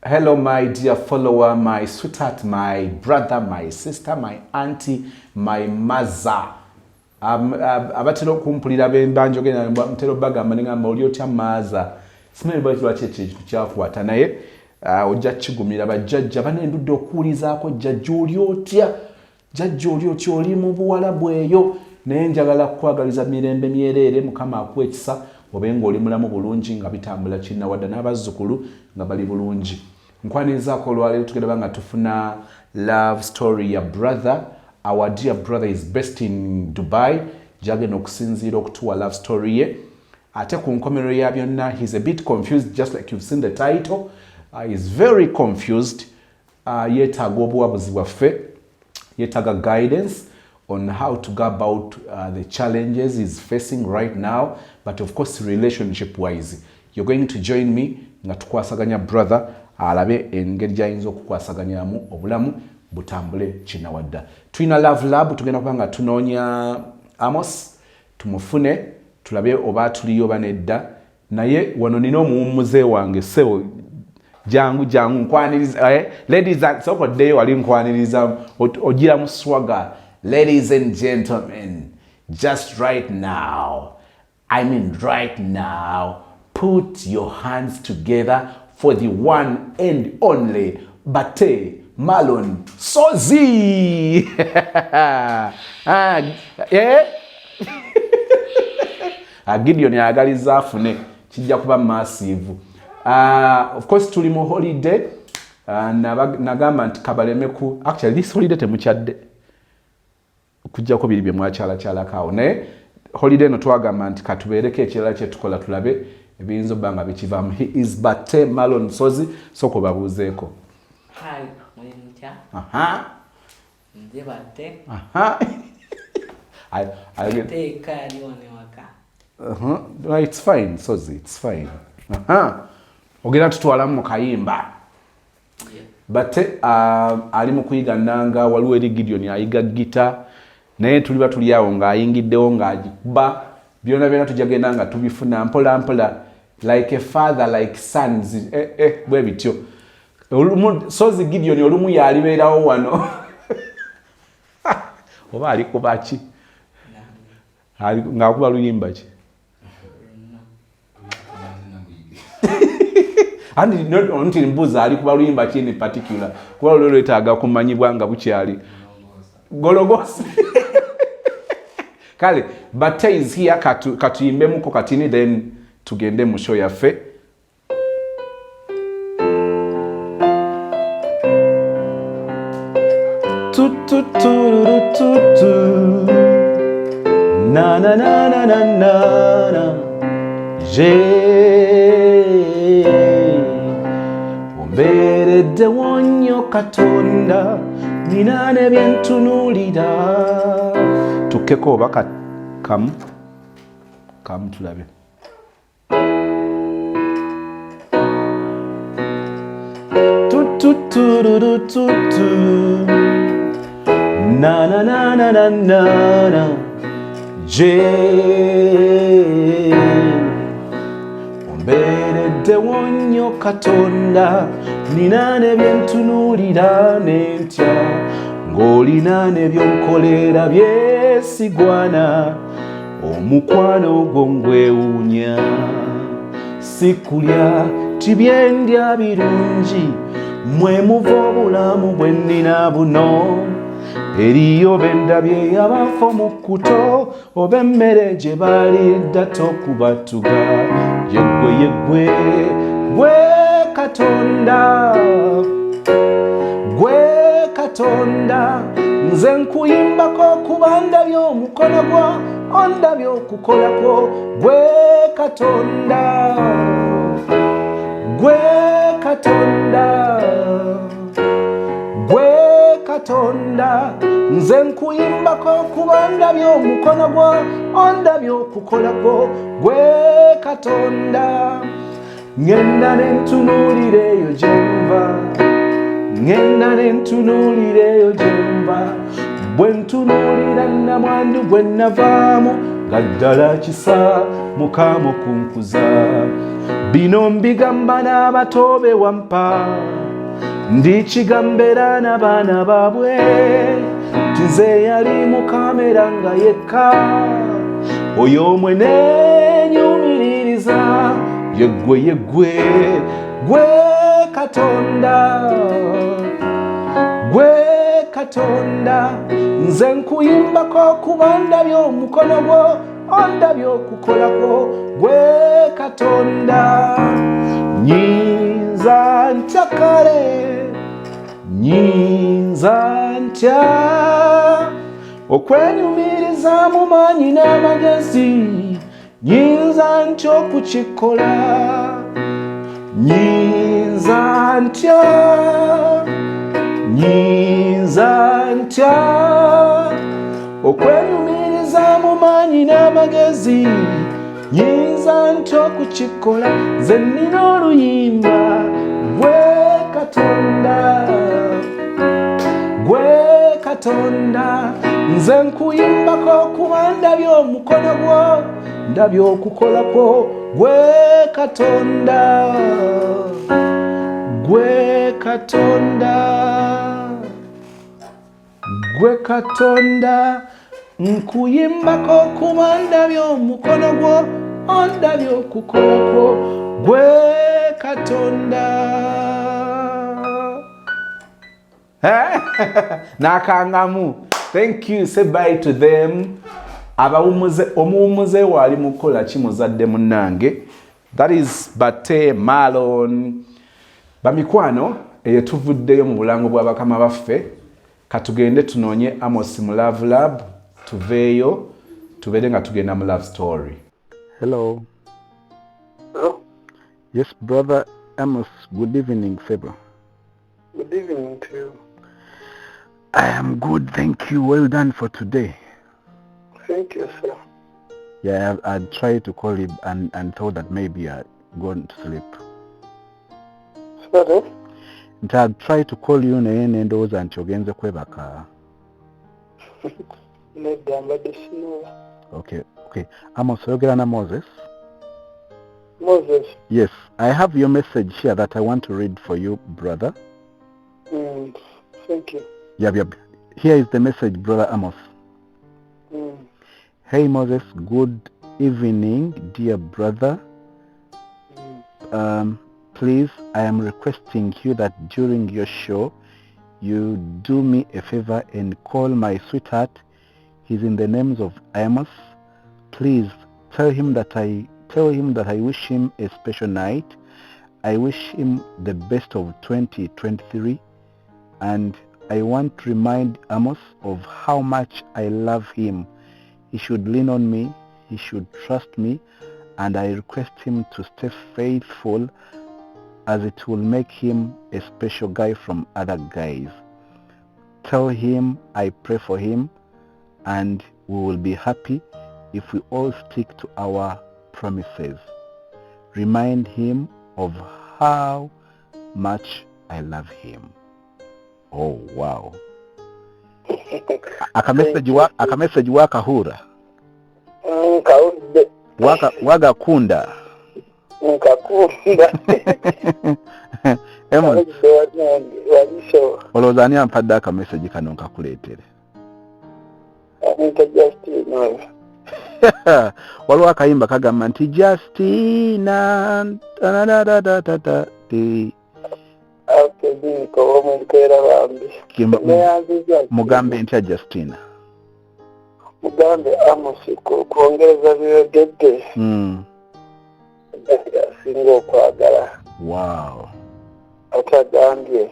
Hello, my dear follower, my sweetheart, my brother, my sister, my auntie, my mother. Abatera okumpulira bemba njogera ntera obagamba nengamba oli otya maaza. Simanyi lwaki lwaki ekyo ekintu kyakwata naye ojja kukigumira. Bajjajja banendudde okuwulizaako jjajja oli otya, jjajja oli otya, oli mu buwalabu eyo, naye njagala kukwagaliza mirembe myereere. Mukama akuwa ekisa obe ng'oli mulamu bulungi nga bitambula kinnawadda n'abazzukulu nga bali bulungi. Nkwanirizaako olwaleero tugenda ba nga tufuna love story ya brother. Our dear brother is best in Dubai, gyagenda okusinziira okutuwa love story ye. Ate ku nkomerero ya byonna, he's a bit confused, just like you've seen the title. He's very confused. Yeetaaga obuwabuzi bwaffe, yeetaaga guidance on how to go about the challenges he's facing right now, but of course relationship wise. You're going to join me nga tukwasaganya brother alabe engeri gyayinza okukwasaganyamu obulamu butambule kinawadda. Tulina love lab, tugenda kuba nga tunoonya Amos tumufune tulabe oba tuliyo oba nedda. Naye wano nina omuwummuze wange, ssebo jangu jangu nkwaniriza. Ladies and sooka oddeyo wali nkwaniriza ogiramu swagger. Ladies and gentlemen, just right now, I mean right now, put your hands together for the one and only Bate Malon Sozi. Eh? Gideon ayagaliza afune kijja kuba massive. Of course tuli mu holiday. Nagamba nti kabaleme ku actually this holiday temukyadde okuggyako biri bye mwakyalakyalako awo, naye holiday eno twagamba nti katubeereko ekirala kyetukola tulabe ebiyinza obba nga bikivaamu. He is Bate Malon Sozi, sooka obabuuzeeko. Hi, muli mutya? Aha. Nze Batte. Aha. Teeka ali wano ewaka. Uh-huh. No, it's fine, Sozi, it's fine. Aha. Ogenda tutwalamu mu kayimba. Yeah. Bate ali mu kuyiga nnanga, waliwo eri Gideon ayiga gita, naye tuliba tuli awo ng'ayingiddewo ng'agikuba. Byonna byonna tujja genda nga tubifuna mpola mpola, like a father like sons, bwe bityo. Olumu Sozi Gideon olumu yalibeerawo wano oba ali kuba ki? Ng'akuba luyimba ki? Anti nti mbuuza ali kuba luyimba ki in particular, kuba lulwo lwetaaga kumanyibwa nga bukyali gologosi. Kale Bate is here, katuyimbemuko katini then tugende mu show yaffe. Tu, tu, tu, ru, tu, tu. Na, na, na, na, na, na, na. Je ombeereddewo nnyo Katonda, nina ne bye ntunuulira. Tukkeko oba kamu kamu tulabe. Tu, tu, tu, ru, ru, tu, tu. Na, na, na, na, na, na, na. Je ombeereddewo nnyo Katonda, nina ne bye ntunuulira n'entya, ng'olina ne by'onkolera byesigwana, omukwano gwo ngwewuunya. Sikulya tibyendya birungi, mwe muva obulamu bwe nnina buno. Eriyo bendabye abafa mu kkuto, oba emmere gye balidda tokubatuga. Yeggwe yeggwe gwe Katonda, gwe Katonda, nze nkuyimbako kuba ndabye omukono gwo, ondabye okukola kwo. Gwe Katonda, gwe Katonda, gwe Katonda, nze nkuyimbako kuba ndabye omukono gwo, ondabye okukola kwo. Gwe Katonda. Ŋŋenda ne ntunuulira eyo gye nva, ŋŋenda ne ntunuulira eyo gye nva, bwe ntunuulira nnamwandu gwe navaamu, nga ddala kisa Mukama okunkuza. Bino mbigamba n'abato be wampa, ndikigamba era n'abaana baabwe, nti nze yali mu kamera nga yekka, oyo mwe neenyumiririza, yeggwe yeggwe, gwe Katonda, gwe Katonda, nze nkuyimbako kuba ndabye omukono gwo, ondabye okukola kwo, gwe Katonda. Nyinza ntya kale, nyinza ntya okwenyumiriza mu maanyi n'amagezi, nyinza ntya okukikola, nyinza ntya, nyinza ntya okwenyumiriza mu maanyi n'amagezi, nyinza ntya okukikola, nze nnina oluyimba, gwe Katonda, gwe Katonda, nze nkuyimbako kuba ndabye omukono gwo, ndabye okukola kwo, gwe Katonda, gwe Katonda, gwe Katonda, nkuyimbako kuba ndabye omukono gwo, ondabye okukola kwo, gwe Katonda. N'akangamu. Thank you. Say bye to them. Abawumuze, omuwumuze waali mukola ki muzadde munnange? That is Bate Malon. Bamikwano, eyo tuvuddeyo mu bulango bwa bakama baffe. Katugende tunoonye Amos mu Love Lab, tuveeyo tubeere nga tugenda mu love story. Hello. Hello. Yes, brother Amos. Good evening, Febo. Good evening to you. I am good, thank you. Well done for today. Thank you, sir. Yeah, I tried to call you and thought that maybe I'd gone to sleep. Sorry? Nti I'd tried to call you naye ne ndowooza nti ogenze kwebaka. Nedda, mbadde sinuba. Okay. Amos, oyogera na Moses? Moses. Yes, I have your message here that I want to read for you, brother. Thank you. Yep. Here is the message, brother Amos. Hey Moses, good evening, dear brother. Please, I am requesting you that during your show, you do me a favor and call my sweetheart. He's in the names of Amos. Please tell him that I wish him a special night. I wish him the best of 2023, and I want to remind Amos of how much I love him. He should lean on me. He should trust me, and I request him to stay faithful, as it will make him a special guy from other guys. Tell him I pray for him, and we will be happy if we all stick to our promises. Remind him of how much I love him. Oh, wow. Akamessage wakahura. Nkawudde. Wagakunda. Nkakunda. Amos. Waliso. Olowooza ani ampadde akamessage kano nkakuleetere? Anita Justina. Waliwo akayimba kagamba nti Justina ta ti. Okay, binko omunkeera bambi. Mugambe ntya Justina? Mugambe Amos kwongereza byogedde. Asinga okwagala. Wow. Atagambye.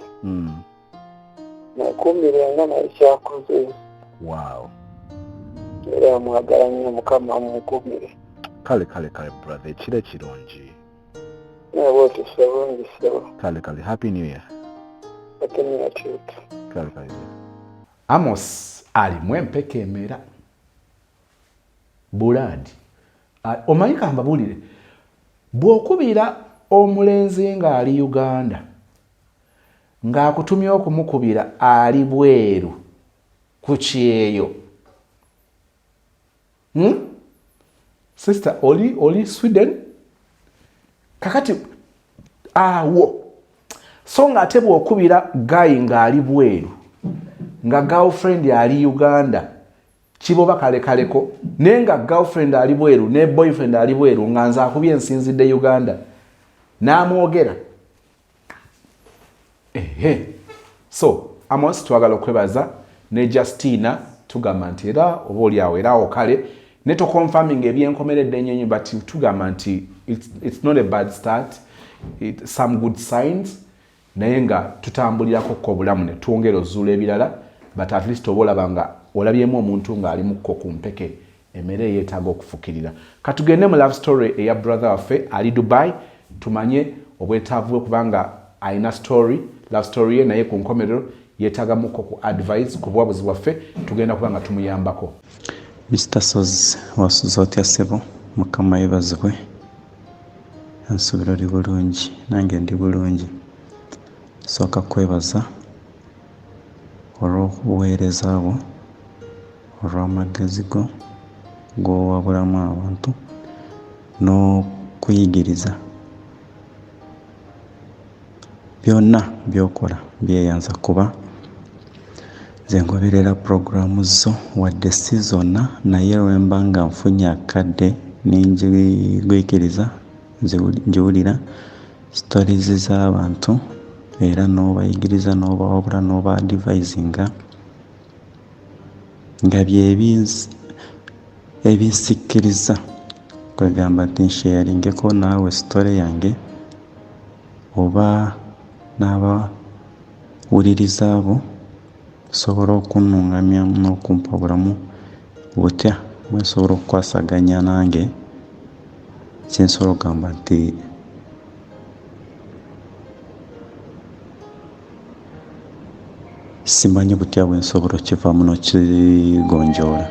Nakuumirenga naye kyakoze. Wow. Era amwagala nnyo, Mukama amukuumire. Kale kale kale brother, ekiro kirungi. Nawe otuse bulungi ssebo. Kale kale, happy new year. Happy new year to you. Kale kale. Amos alimu empeke emera. Buladi. Omanyi kambabuulire, bw'okubira omulenzi ng'ali Uganda ng'akutumye okumukubira ali bweru ku kyeyo. Sister, oli Sweden? Kakati awo so nga ate bw'okubira guy ng'ali bweru nga girlfriend ali Uganda, kiboba kalekaleko, naye nga girlfriend ali bweru ne boyfriend ali bweru, nga nze akubye ensinzidde Uganda n'amwogera. Ehe, so Amos, twagala okwebaza ne Justina. Tugamba nti era oba oliawo era awo kale ne toconfirming ebyenkomeredde ennyo, but tugamba nti it's not a bad start, some good signs, naye nga tutambulirako ko obulamu ne twongera ozuula ebirala. But at least oba olaba nga olabyemu omuntu ng'ali mukko ku mpeke, emmere eyeetaaga okufukirira. Katugende mu love story eya brother waffe ali Dubai, tumanye obwetaavu bwe, kubanga alina story, love story ye, naye ku nkomerero yeetaagamuko ku advice, ku buwabuzi bwaffe. Tugenda kuba nga tumuyambako. Mr Soz, wasuze otya ssebo? Mukama yeebazibwe, nsuubira oli bulungi, nange ndi bulungi. Sooka kwebaza olw'obuweereza bwo, olw'amagezi go g'owabulamu abantu n'okuyigiriza. Byonna by'okola byeyanza, kuba nze ngoberera puroguraamu zo, wadde si zonna, naye lwe mba nga nfunye akadde nenjigwikiriza, ngiwulira stories z'abantu, era n'obayigiriza, n'obawabula, n'oba advisinga, nga ebinsikkiriza kwegamba nti nsharingeko naawe story yange oba n'abawuliriza bo, osobola okunnungamya n'okumpabulamu butya bwe nsobola okukwasaganya nange kyensobola okugamba nti simanyi butya bwe nsobola okivaamu n'okigonjoola.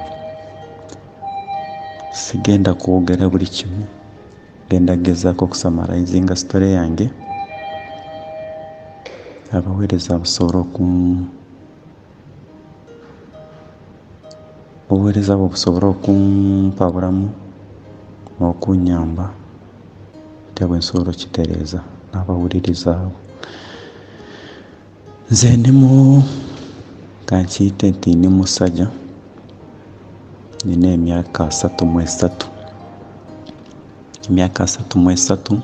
Sigenda kwogera buli kimu, genda gezaako okusummarizinga story yange, abaweereza busobola oku obuweereza bwo busobole okumpabulamu n'okunnyamba butya bwe nsobola okitereeza n'abawuliriza abo. Nze ndi mu kankiyite nti ndi musajja, nina emyaka 33, emyaka 33,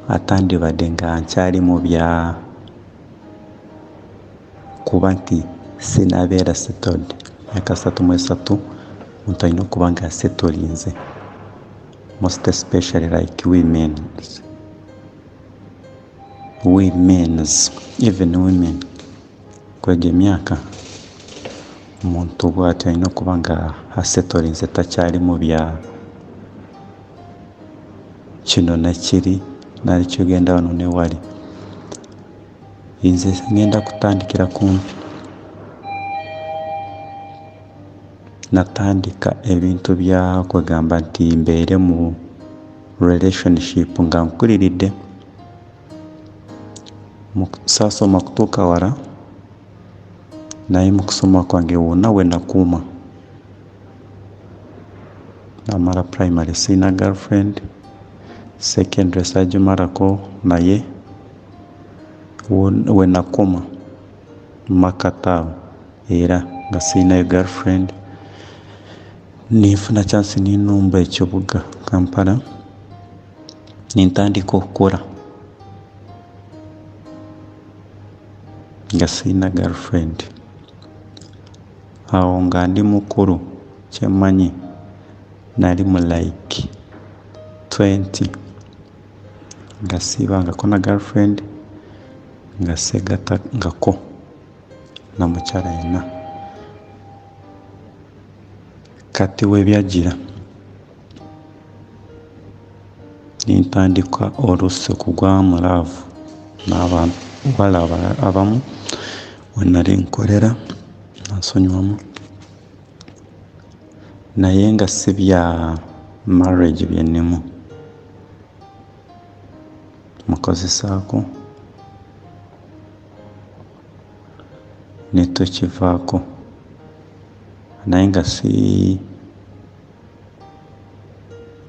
atandibadde nga nkyali mu bya kuba nti sinabeera settled. Emyaka 33 omuntu alina okuba nga asettlinze, most especially like womens, even women. Kwegyo emyaka omuntu bw'atyo alina okuba nga asettlinze, takyali mu bya kino nakiri, nalikigenda wano ne wali. Nze ngenda kutandikira kumpi. Natandika ebintu bya kwegamba nti mbeere mu relationship nga nkuliridde. Saasoma kutuuka wala, naye mu kusoma kwange wonna we nakuuma, namala primary sirina girlfriend, secondary saagimalako, naye we nakoma Makati awo era nga sirinayo girlfriend. Ninfuna chance ninumba ekibuga Kampala, nintandika okukora nga sirina girlfriend. Awo nga ndi mukulu, kyemmanyi nali mu like 20, nga siibangako na girlfriend, nga seegattangako na mukyala yenna. Kati we byajjira, nintandika oluusi okugwa mu love n'abawala abamu we nali nkolera, nansonyiwamu, naye nga si bya marriage bye nnemu. Mukozesaako ne tukivaako, naye nga si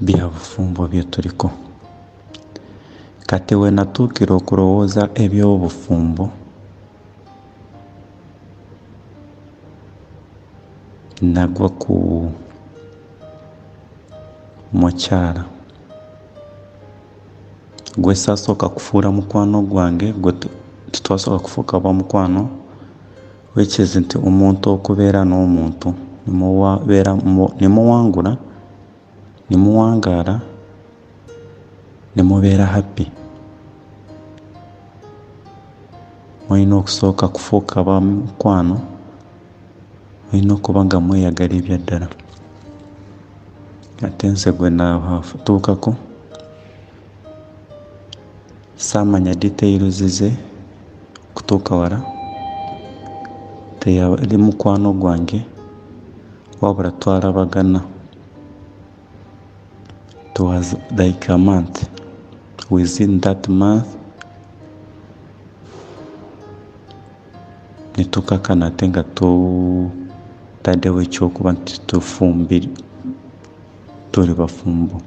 bya bufumbo bye tuliko. Kati we natuukira okulowooza eby'obufumbo, nagwa ku mukyala gwe saasooka kufuula mukwano gwange, gwe tetwasooka kufuuka ba mukwano, which is nti omuntu okubeera n'omuntu ne muwangula, ne muwangaala, ne mubeera happy, mulina okusooka kufuuka ba mukwano, mulina okuba nga mweyagala ebyaddala. Ate nze gwe natuukako saamanya details ze kutuuka wala, teyali mukwano gwange wabula twalabagana. It was like a month. Within that month ne tukakana ate nga tutaddewo ekyokuba nti tuli bafumbo.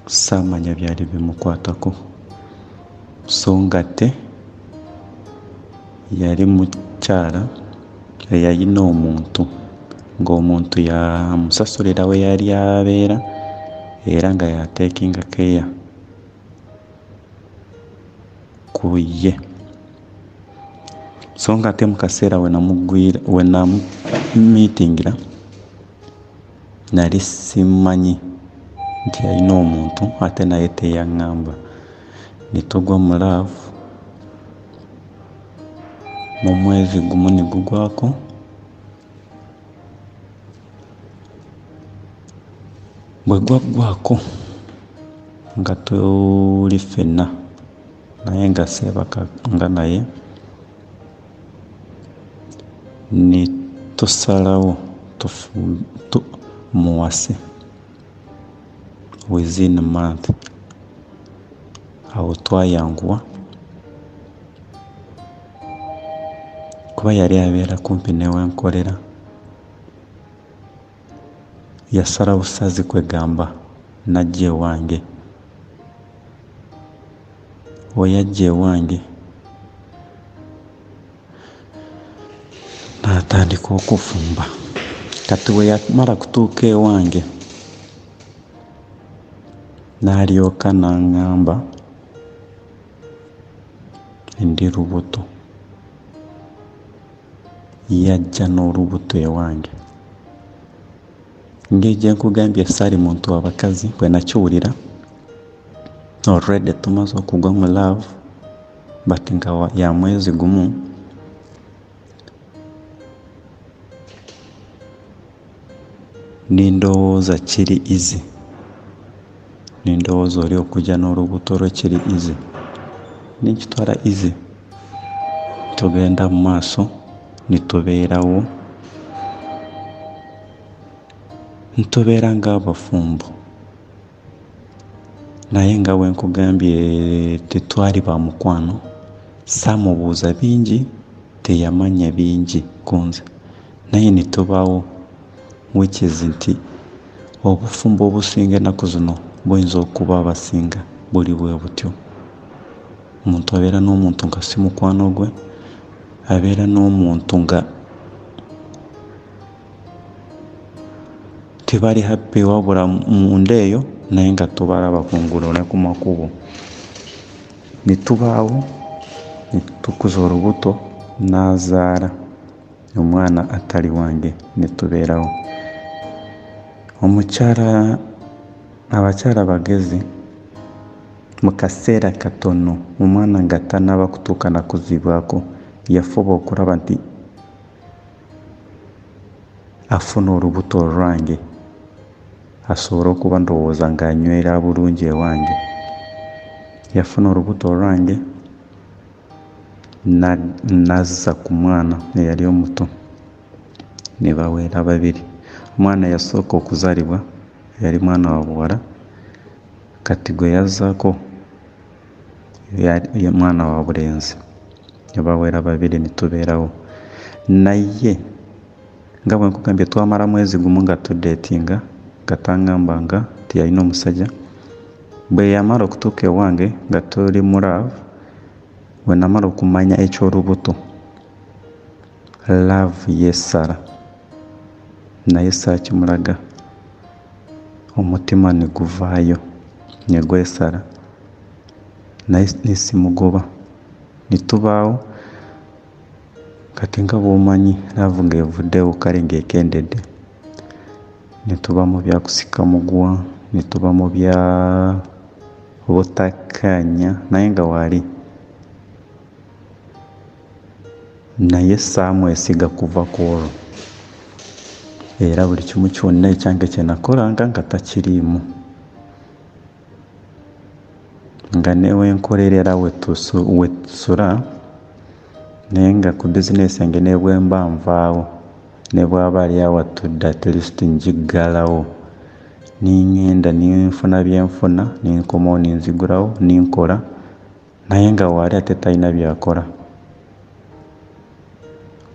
Saamanya byali bimukwatako, so nga ate yali mukyala eyalina omuntu, ng'omuntu yamusasulira we yali abeera era nga yatekinga care ku ye. So nga ate mu kaseera we namumiitingira nali simanyi nti alina omuntu, ate naye teyaŋŋamba. Ne tugwa mu love mu mwezi gumu ne gugwako, bwe gwaggwako nga tuli ffenna naye nga seebakanga naye, ne tusalawo muwase within month. Awo twayanguwa kuba yali abeera kumpi ne we nkolera. Yasala busazi kwegamba n'ajja ewange. We yajja ewange n'atandika okufumba. Kati bwe yamala kutuuka ewange n'alyoka n'aŋŋamba ndi lubuto. Yajja n'olubuto ewange. Ngeri gye nkugambye saali muntu wa bakazi, bwe nakiwulira already tumaze okugwa mu love but nga ya mwezi gumu, ne ndowooza kiri easy, ne ndowooza oli okujja n'olubuto lwe kiri easy, ne nkitwala easy. Tugenda mu maaso ne tubeerawo, ne tubeera ng'abafumbo, naye nga bwe nkugambye tetwali ba mukwano, saamubuuza bingi, teyamanya bingi ku nze, naye ne tubaawo, which is nti obufumbo obusinga ennaku zino buyinza okuba abasinga buli bwe butyo. Omuntu abeera n'omuntu nga si mukwano gwe, abeera n'omuntu nga tebali happy wabula munda eyo, naye nga tubalaba kungulu ne ku makubo. Ne tubaawo ne tukuza olubuto, n'azaala omwana atali wange, ne tubeerawo. Omukyala, abakyala bagezi, mu kaseera katono omwana nga tannaba kutuuka na kuzibwako, yafuba okulaba nti afuna olubuto olwange asobole okuba ndowooza ng'anywera bulungi ewange. Yafuna olubuto olwange n'azza ku mwana eyali omuto ne baweera babiri. Omwana eyasooka okuzaalibwa yali mwana wa buwala, kati gwe yazzaako yali mwana wa bulenzi, ne bawera babiri ne tubeerawo. Naye nga bwe nkugambye twamala mwezi gumu nga tudeetinga, nga taŋŋambanga nti yalina omusajja. Bwe yamala okutuuka ewange nga tuli mu love, bwe namala okumanya eky'olubuto, love yeesala naye saakimulaga, omutima ne guvaayo ne gwesala naye ne simugoba ne tubaawo. Kati nga bw'omanyi love ng'evuddewo kale ng'ekendedde, ne tuba mu bya kusika muguwa, ne tuba mu bya butakkaanya naye nga waali. Naye saamwesiga kuva ku olwo era buli kimu kyonna ekyange kye nakolanga nga takiriimu, nga ne we nkolera era we tusula naye nga ku bizinensi yange ne bwe mba nvaawo ne bw'aba ali awo atudde at least ngiggalawo ne ŋŋenda ne nfuna bye nfuna ne nkomawo ne nzigulawo ne nkola naye nga waali ate talina by'akola,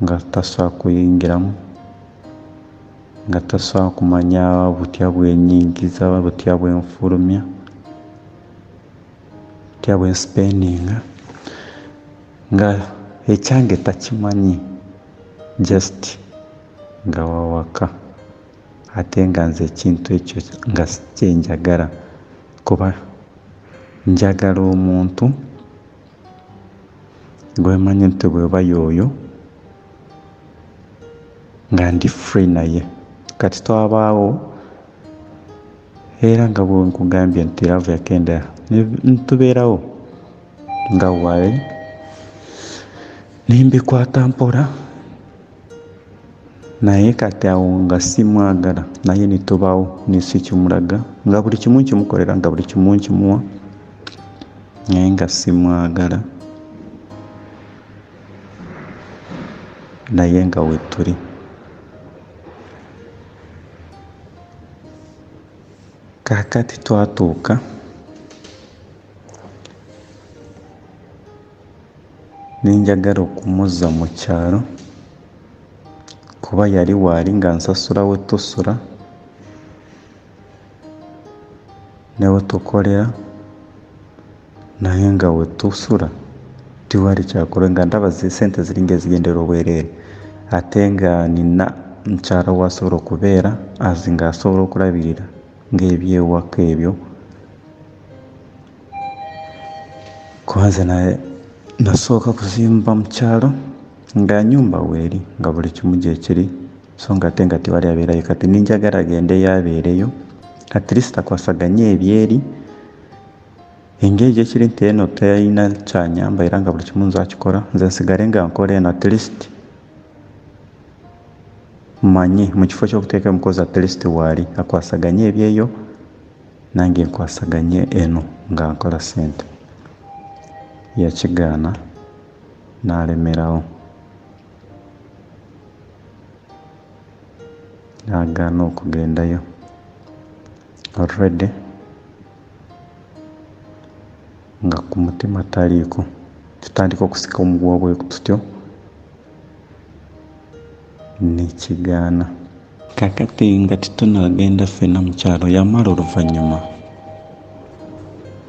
nga tasobola kuyingiramu, nga tasobola kumanya butya bwe nnyingiza, butya bwe nfulumya, butya bwe nsipendinga, nga ekyange takimanyi just nga wawaka ate nga nze ekintu ekyo nga si kye njagala kuba njagala omuntu gwe mmanyi nti bw'eba y'oyo nga ndi free naye. Kati twabaawo era nga bwe nkugambye nti love yakendera ne tubeerawo nga waali ne mbikwata mpola naye kati awo nga simwagala naye ne tubaawo ne sikimulaga nga buli kimu nkimukolera nga buli kimu nkimuwa naye nga simwagala naye nga wettuli. Kaakati twatuuka ne njagala okumuzza mu kyalo kuba yali waali nga nsasula we tusula ne we tukolera naye nga we tusula tiwali kyakola nga ndaba ssente ziringa ezigendera obwereere ate nga nina mukyala w'asobola okubeera azi ng'asobola okulabirira ng'ebyewaka ebyo kuba nze nasooka kuzimba mu kyalo nga nnyumba weeri nga buli kimu gyekiri so nga ate nga tewali abeerayo kati ne njagala agendeyo abeereyo at least akwasaganye ebyeri engeri gyekiri nti eno talina kyanyamba era nga buli kimu nze akikola nze nsigale nga nkola eno at least mmanye mu kifo ky'okuteeka omukozi at least waali akwasaganye ebyeyo nange nkwasaganye eno nga nkola ssente. Yakigaana n'alemerawo n'agaana okugendayo already nga ku mutima taliiko. Tutandika okusika omuguwa bwe tutyo nekigaana. Kaakati nga tetunnagenda ffenna mu kyalo yamala oluvannyuma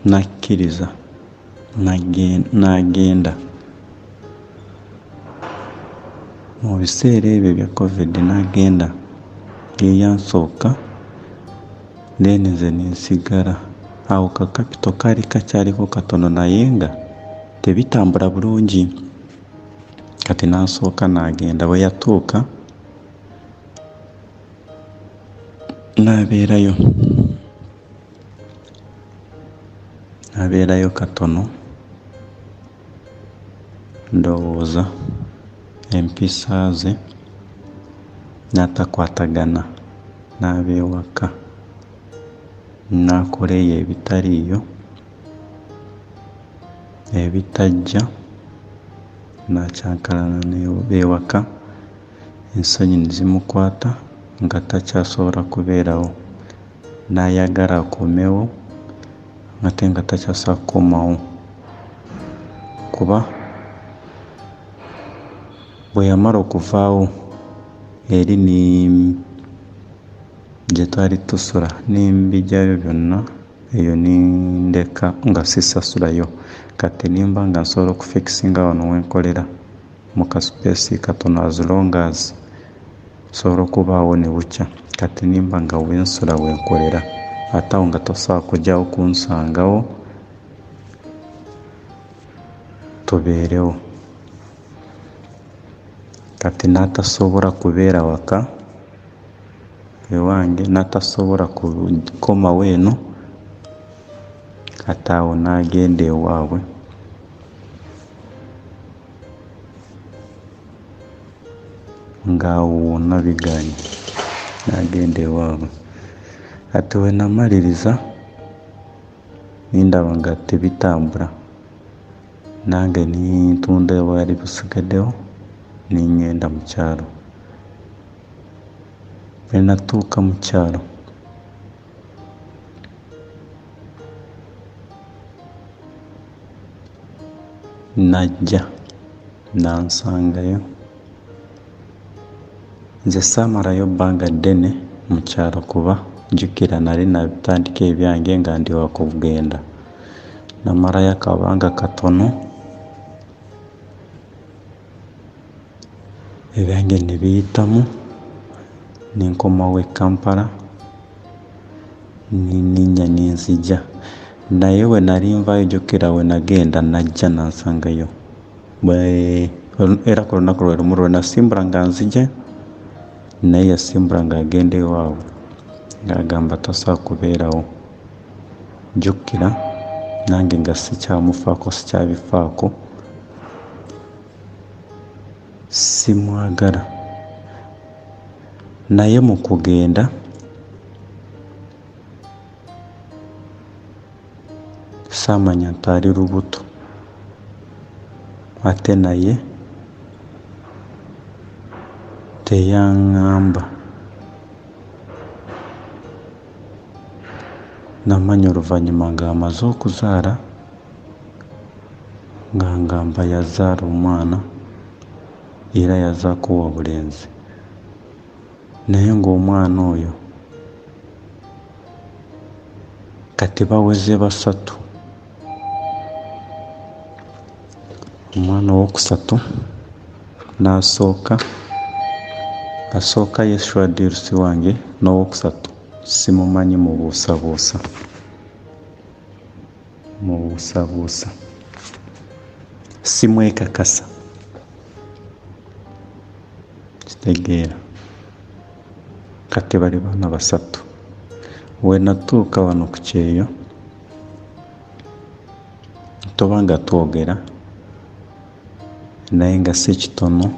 n'akkiriza n'agenda. Mu biseera ebyo ebya Covid n'agenda ye yansooka then nze ne nsigala. Awo ka capital kaali kakyaliko katono naye nga tebitambula bulungi. Kati n'asooka n'agenda bwe yatuuka n'abeerayo n'abeerayo katono ndowooza empisa ze n'atakwatagana n'ab'ewaka n'akola eyo ebitaliiyo ebitajja n'akyankalana n'ebewaka ensonyi ne zimukwata nga takyasobola kubeerawo n'ayagala akomewo ate nga takyasobola kukomawo kuba bwe yamala okuvaawo eri ni gye twali tusula ne mbiggyayo byonna Eyo nindeka nga sisasulayo. Kati nimba nga nsobola okufikisinga wano wenkolera mu kaspace katono, as long as nsobola okubaawo ne bukya. Kati nimba nga wensula wenkolera, ate awo nga tosobola kujjawo kunsangawo, tubeerewo. Kati n'atasobola kubeera waka ewange, n'atasobola kukomawo eno, kati awo n'agenda ewaabwe. Ng'awo wonna biganye, n'agenda ewaabwe. Kati we namaliriza nindaba nga tebitambula, nange nintunda obwali busigaddewo, ningenda mu kyalo. Bwe natuuka mu kyalo, najja nansangayo. Nze saamalayo bbanga ddene mu kyalo, kuba jjukira nali nabitandika ebyange nga ndi wakugenda. Namalayo akabanga katono, ebyange ne biyitamu, ninkomawo e Kampala, ninninnya ninzija. Naye we nali nvaayo, jjukira we nagenda, najja nansangayo. Era ku lunaku lwe lumu lwe nasimbula nga nzija, naye yasimbula ng'agenda ewaabwe, ng'agamba tasobola kubeerawo. Jjukira nange nga sikyamufaako, sikyabifaako, simwagala. Naye mu kugenda saamanya nti ali lubuto, ate naye teyaŋŋamba. Namanya oluvannyuma ng'amaze okuzaala, ng'angamba yazaala omwana era yazaako wa bulenzi, naye ng'omwana oyo kati baweze 3. Omwana owokusatu n'asooka, asooka ye Shwadirusi wange, n'owokusatu simumanyi, mubuusabuusa, mubuusabuusa, simwekakasa. Kitegeera kati bali baana 3. We natuuka wano ku kyeyo, toba nga twogera naye nga si kitono,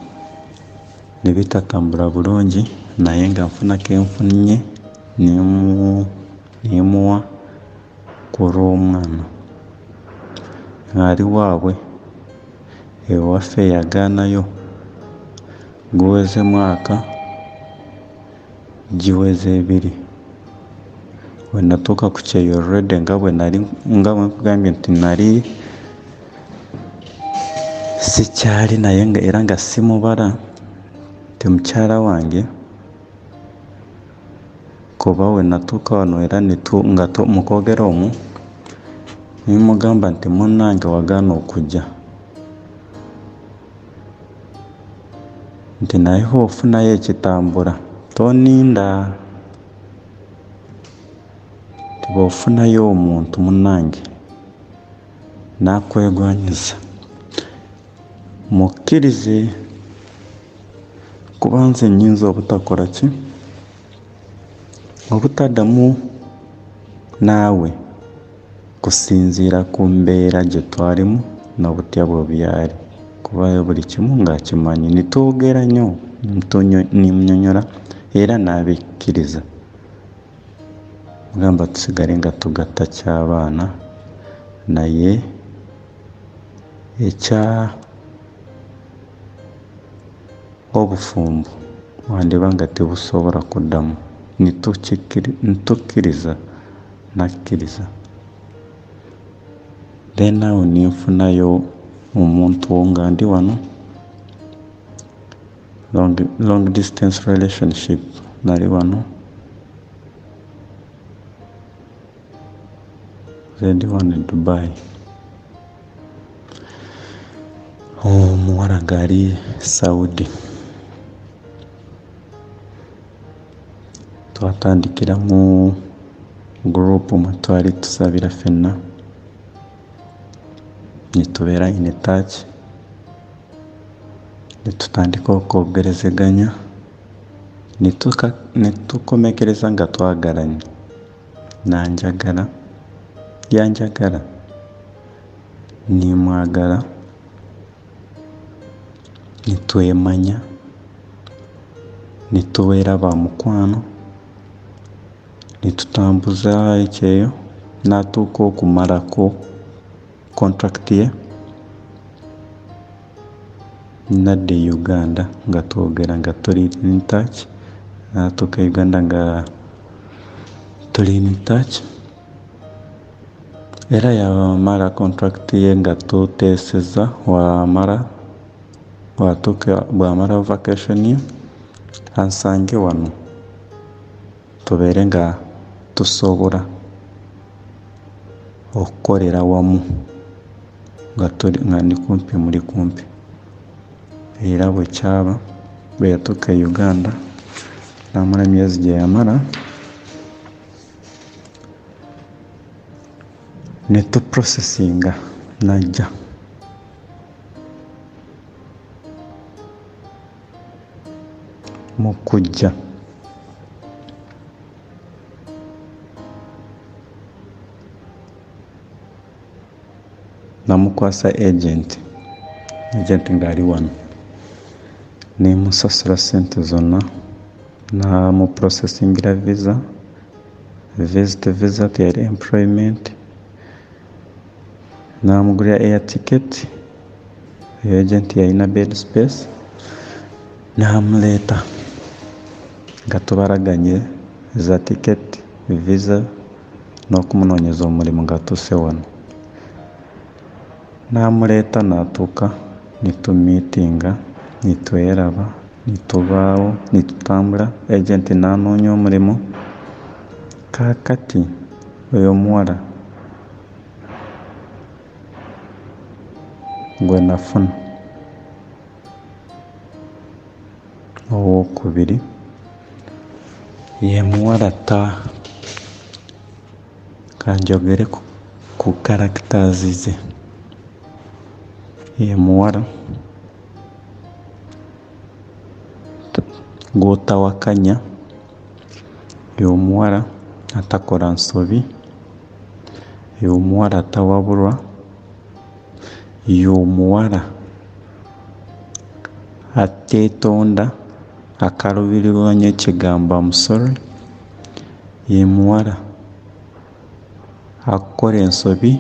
ne bitatambula bulungi, naye nga nfuna kenfunye nemuwa ku lw'omwana. Ali waabwe ewaffe yagaanayo, guweze mwaka, giweze 2. We natuuka ku kyeyo already, nga bwe nali nga bwe nkugambye nti nali sikyali naye, era nga simubala nti mukyala wange, kuba we natuuka wano era nga mu kwogera omwo nimugamba nti munnange wagaana okujja, nti naye ofunayo ekitambula toninda, nti bw'ofunayo omuntu munnange n'akwegwanyiza, mukkirize, kuba nze nnyinza obutakola ki, obutaddamu naawe kusinziira ku mbeera gye twalimu n'obutya bwe byali, kuba buli kimu ng'akimanyi. Nitwogera nnyo, nimunyonyola era n'abikkiriza. Mugamba tusigale nga tugatta ky'abaana, naye ekya obufumbo wandiba nga tebusobola kuddamu. Nitukkiriza, nakkiriza. Then awo ninfunayo omuntu nga ndi wano, long distance relationship, nali wano. Nze ndi wano e Dubai. Omuwala ng'ali Saudi. Twatandikira mu guruupu mwe twali tusabira ffenna ne tubeera in touch ne tutandika okwogerezeganya ne tukomekereza nga twagalanye. Nanjagala, yanjagala, nimwagala, nitwemanya, nitubeera ba mukwano, nitutambuza ekyeyo natuuka okumalako contract ye nadda e Uganda nga twogera nga tuli in touch, natuuka e Uganda nga tuli in touch era yamala contract ye nga tuteeseza wamala bwatuuka bwamala vacation ye ansange wano tubeere nga tusobola okukolera wamu nga tuli nga ndi kumpi muli kumpi era bwe kyaba bwe yatuuka e Uganda n'amala emyezi gye yamala ne tuprosesinga n'ajja. Mu kujja namukwasa agenti, agenti ng'ali wano ne musasula ssente zonna n'amuprosesingira visa, visit visa teyali employment, n'amugulira air ticket, eyo agenti yalina bed space n'amuleeta nga tubalaganye za ticket, visa n'okumunoonyeza omulimu ng'atuuse wano. N'amuleeta n'atuuka nitumiitinga nitweraba nitubaawo nitutambula agenti n'anoonya omulimu. Kaakati oyo omuwala gwe nafuna owookubiri ye muwala ta kanjogere ku characters ze ye muwala gw'otawakanya, y'omuwala atakola nsobi, y'omuwala atawabulwa, y'omuwala ateetonda akaluubirirwa nnyo ekigambo am sorry, ye muwala akukola ensobi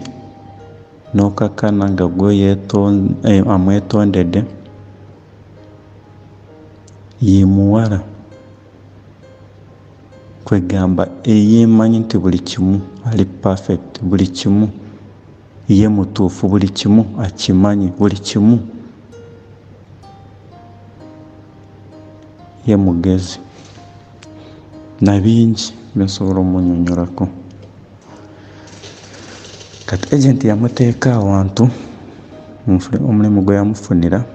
n'okakkana nga ggwe amwetondedde, ye muwala kwegamba eyeemanyi nti buli kimu ali perfect, buli kimu ye mutuufu, buli kimu akimanyi, buli kimu ye mugezi na bingi bye nsobola omunnyonnyolako. Kati agenti yamuteeka awantu omulimu gwe yamufunira,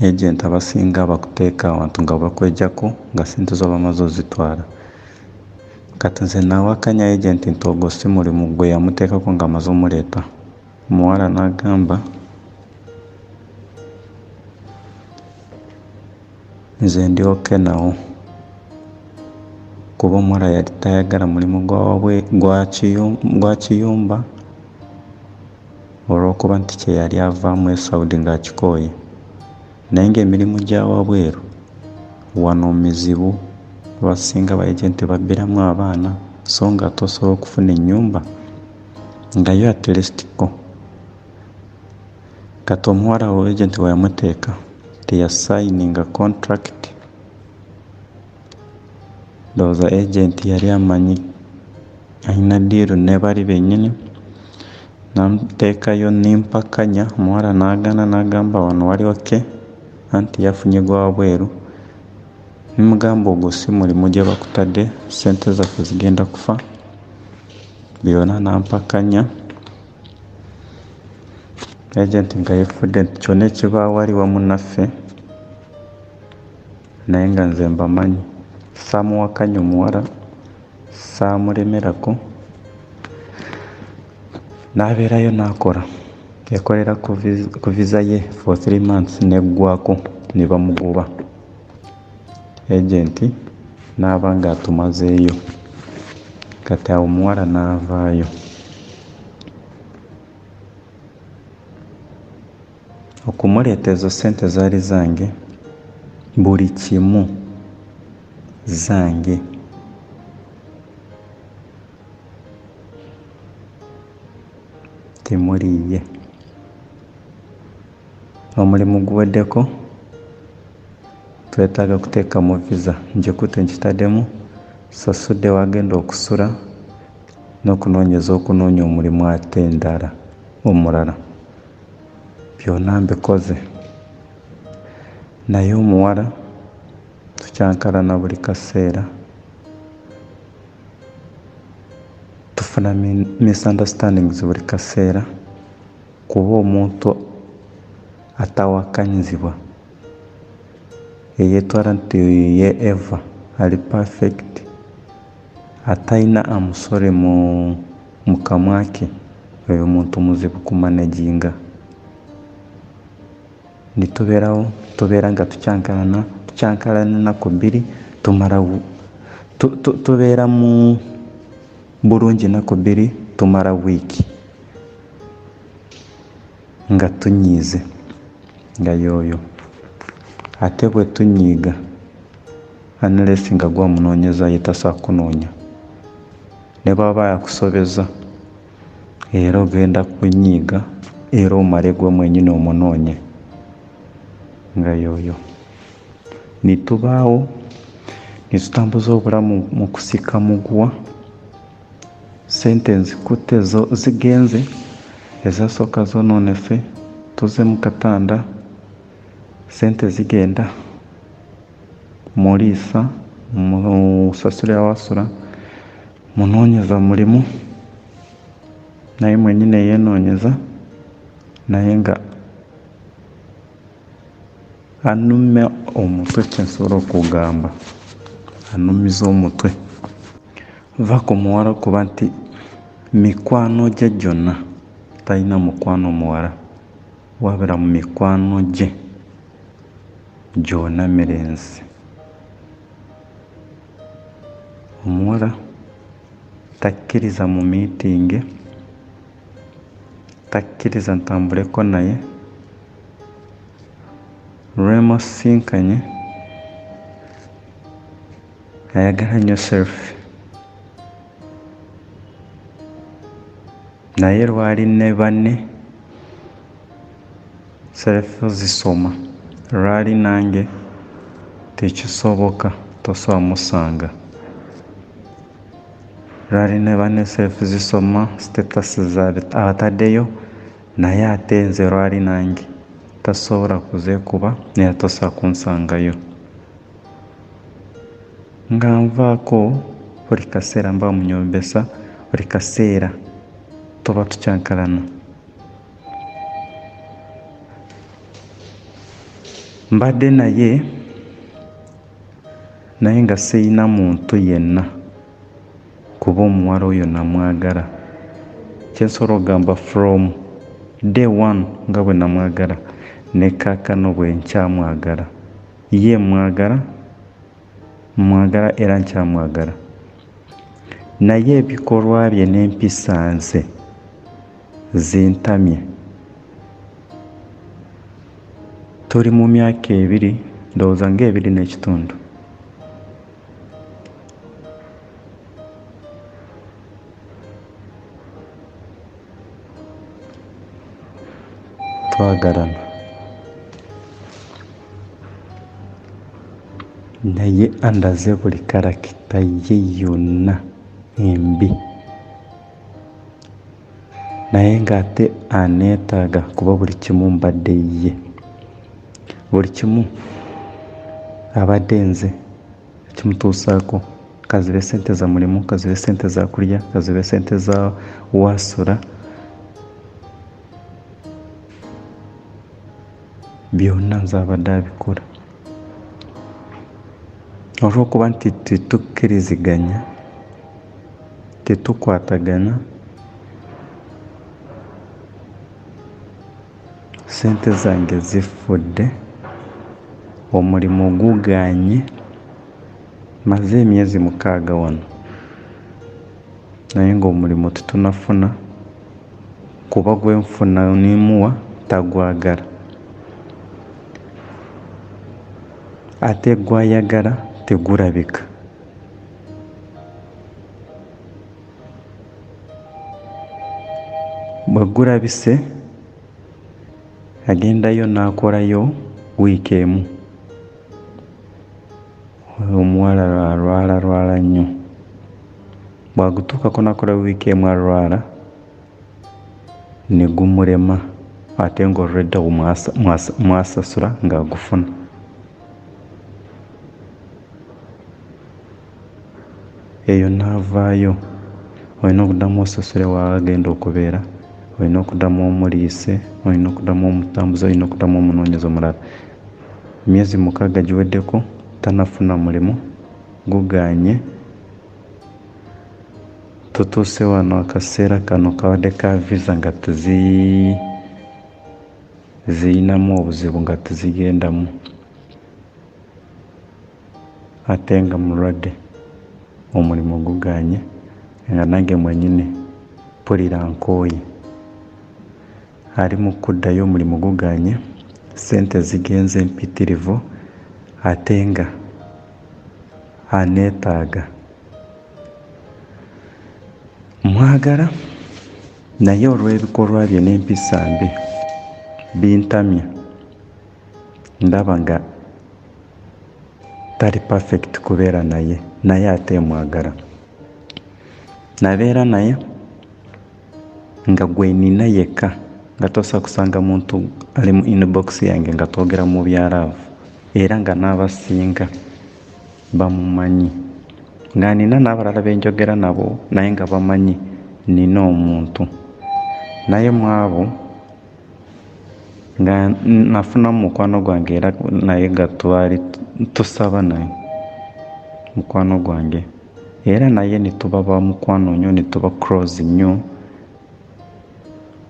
agenti abasinga bakuteeka awantu nga bakweggyako nga ssente zo bamaze ozitwala. Kati nze nawakanya agenti nti ogwo si mulimu gwe yamuteekako ng'amaze omuleeta. Omuwala n'agamba nze ndi okay nawo kuba omuwala yali tayagala mulimu gwa kiyumba olw'okuba nti kye yali avaamu e Saudi ng'akikooye naye ng'emirimu gya wabweru wano mizibu abasinga ba agenti babbiramu abaana so nga tosobola okufuna ennyumba nga yo at least ko. Kati omuwala we agenti we yamuteeka teyasayininga contract, ndowooza agenti yali amanyi alina ddiiru ne bali bennyini n'amuteekayo nempakanya omuwala n'agaana n'agamba wano wali okay anti yafunye gwa wabweru. Nemugamba ogwo si mulimu gye bakutadde ssente zaffe zigenda kufa. Byonna nampakanya. Agent nga yefudde nti kyonna ekibaawo ali wamu naffe, naye nga nze mbamanyi. Saamuwakanya omuwala, saamulemerako, n'abeerayo n'akola. Yakolera ku visa ye for 3 months n'eggwako ne bamugoba. Agent n'aba ng'atumazeeyo. Kati awo omuwala n'avaayo. Okumuleeta ezo ssente zaali zange, buli kimu zange. Temuliiye. Omulimu guweddeko, twetaaga kuteekamu visa. Ngikutte nkitaddemu, sasudde w'agenda okusula n'okunoonyeza okunoonya omulimu ate endala omulala. Byonna mbikoze. Naye omuwala tukyankalana buli kaseera, tufuna misunderstandings buli kaseera kuba omuntu atawakanyizibwa eyeetwara nti ye Eva ali perfect, atalina amusore mu kamwa ke, oyo muntu muzibu kumanaginga. Nitubeerawo tubeera nga tukyankalana, tukyankalana ennaku bbiri, tumara tubeera mu bulungi ennaku bbiri, tumara wiiki nga tunyiize nga y'oyo. Ate bwe tunyiiga unless nga gwamunoonyeza ye tasobola kukunoonya. Ne bw'aba yakusobezza era ogenda kunyiiga era omale gwe mwennyini omunoonye nga y'oyo. Nitubaawo nitutambuza obulamu mu kusika muguwa, ssente nzikutte zo zigenze, ezasooka zoonoonese, tuzze mu katanda, ssente zigenda, muliisa, musasulira awasula, munoonyeza mulimu, naye mwennyini yeenoonyeza naye nga anumya omutwe kye nsobola okugamba, anumiza omutwe. Va ku muwala kuba nti mikwano gye gyonna talina mukwano muwala, wabula mu mikwano gye gyonna mirenzi. Omuwala takkiriza mu miitingi, takkiriza ntambuleko naye, lwe musisinkanye ayagala nnyo selfie naye lwali ne banne selfie zisoma, lwali nange tekisoboka tosobola musanga. Lwali ne banne selfie zisoma, status abataddeyo naye ate nze lwali nange tasobola kuzeekuba era tosobola kunsangayo. Nga nvaako buli kaseera mba munyombesa, buli kaseera tuba tukyankalana. Mbadde naye naye nga siyina muntu yenna kuba omuwala oyo namwagala. Kye nsobola okugamba from day one nga bwe namwagala ne kaakano bwe nkyamwagala. Ye mwagala, mwagala era nkyamwagala. Naye ebikolwa bye n'empisa ze zintamye. Tuli mu myaka ebiri, ndowooza ng'ebiri n'ekitundu. Twagalana naye andaze buli character ye yonna embi naye ng'ate aneetaaga kuba buli kimu mbadde ye, buli kimu abadde nze ekimutuusaako. Kazibe sente za mulimu, kazibe sente za kulya, kazibe sente za wasula, byonna nze abadde abikola. Olw'okuba nti tetukkiriziganya, tetukwatagana, sente zange zifudde, omulimu guganye, maze emyezi 6 wano naye ng'omulimu tetunafuna, kuba gwenfuna nimuwa tagwagala, ate gwayagala tegulabika. Bwe gulabise agendayo n'akolayo wiiki emu, omuwala alwala lwala nnyo. Bw'agutuukako n'akola wiiki emu alwala ne gumulema, ate ng'olwedda mwasasula ng'agufuna. Eyo n'avaayo, olina okuddamu osasule w'agenda okubeera, olina okuddamu omuliise, olina okuddamu omutambuze, olina okuddamu omunoonyeza omulala. Emyezi 6 giweddeko tannafuna mulimu, guganye. Tutuuse wano akaseera kano kabadde ka visa nga ziyinamu obuzibu nga tezigendamu, ate nga mulwadde, omulimu guganye, nga nange mwennyini mpulira nkooye. Ali mu kuddayo omulimu guganye, ssente zigenze mpitirivu, ate nga aneetaaga. Mwagala naye olw'ebikolwa bye n'empisa mbi bintamya, ndaba nga tali perfect kubeera naye, naye ate mwagala. Nabeera naye nga gwe nina yekka, nga tosobola kusanga muntu ali mu inbox yange nga twogera mu bya love, era nga n'abasinga bamumanyi, nga nina n'abalala be njogera nabo naye nga bamanyi nina omuntu. Naye mu abo nga nafunamu mukwano gwange, era naye nga twali tusaba naye mukwano gwange, era naye ne tuba ba mukwano nnyo, ne tuba close nnyo,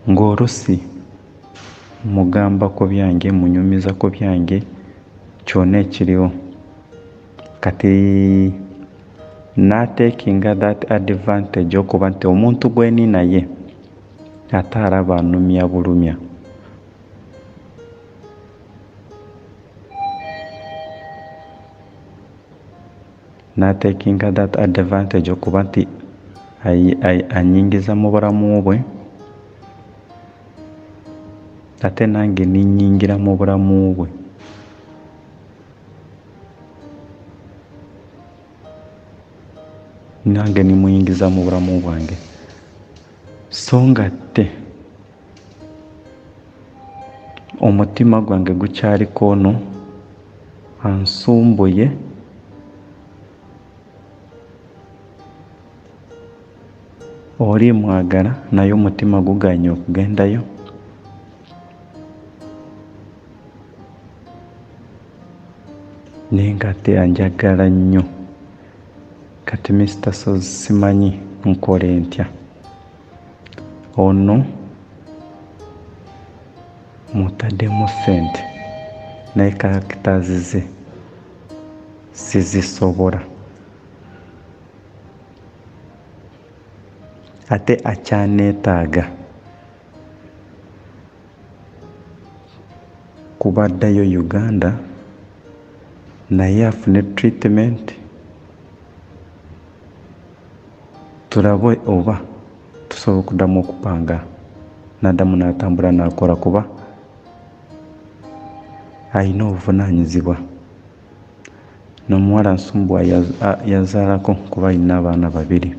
ng'olusi mugambako byange, munyumizako byange, kyonna ekiriwo. Kati n'atekinga that advantage okuba nti omuntu gwe ndi naye ate alaba anumya bulumya. N'atekinga that advantage okuba nti anyingiza mu bulamu bwe, ate nange ninnyingira mu bulamu bwe. Nange nimuyingiza mu bulamu bwange. So nga ate omutima gwange gukyaliko ono ansumbuye, oli mwagala naye omutima guganye okugendayo. Naye nga ate anjagala nnyo. Kati Mr. Sozi simanyi nkole ntya. Ono mutaddemu ssente naye characters ze sizisobola, ate akyaneetaaga kuba addayo Uganda naye afune treatment, tulabe oba tusobola okuddamu okupanga n'addamu n'atambula n'akola, kuba alina obuvunaanyizibwa. N'omuwala Nsumbuwa yazaalako kuba alina abaana 2,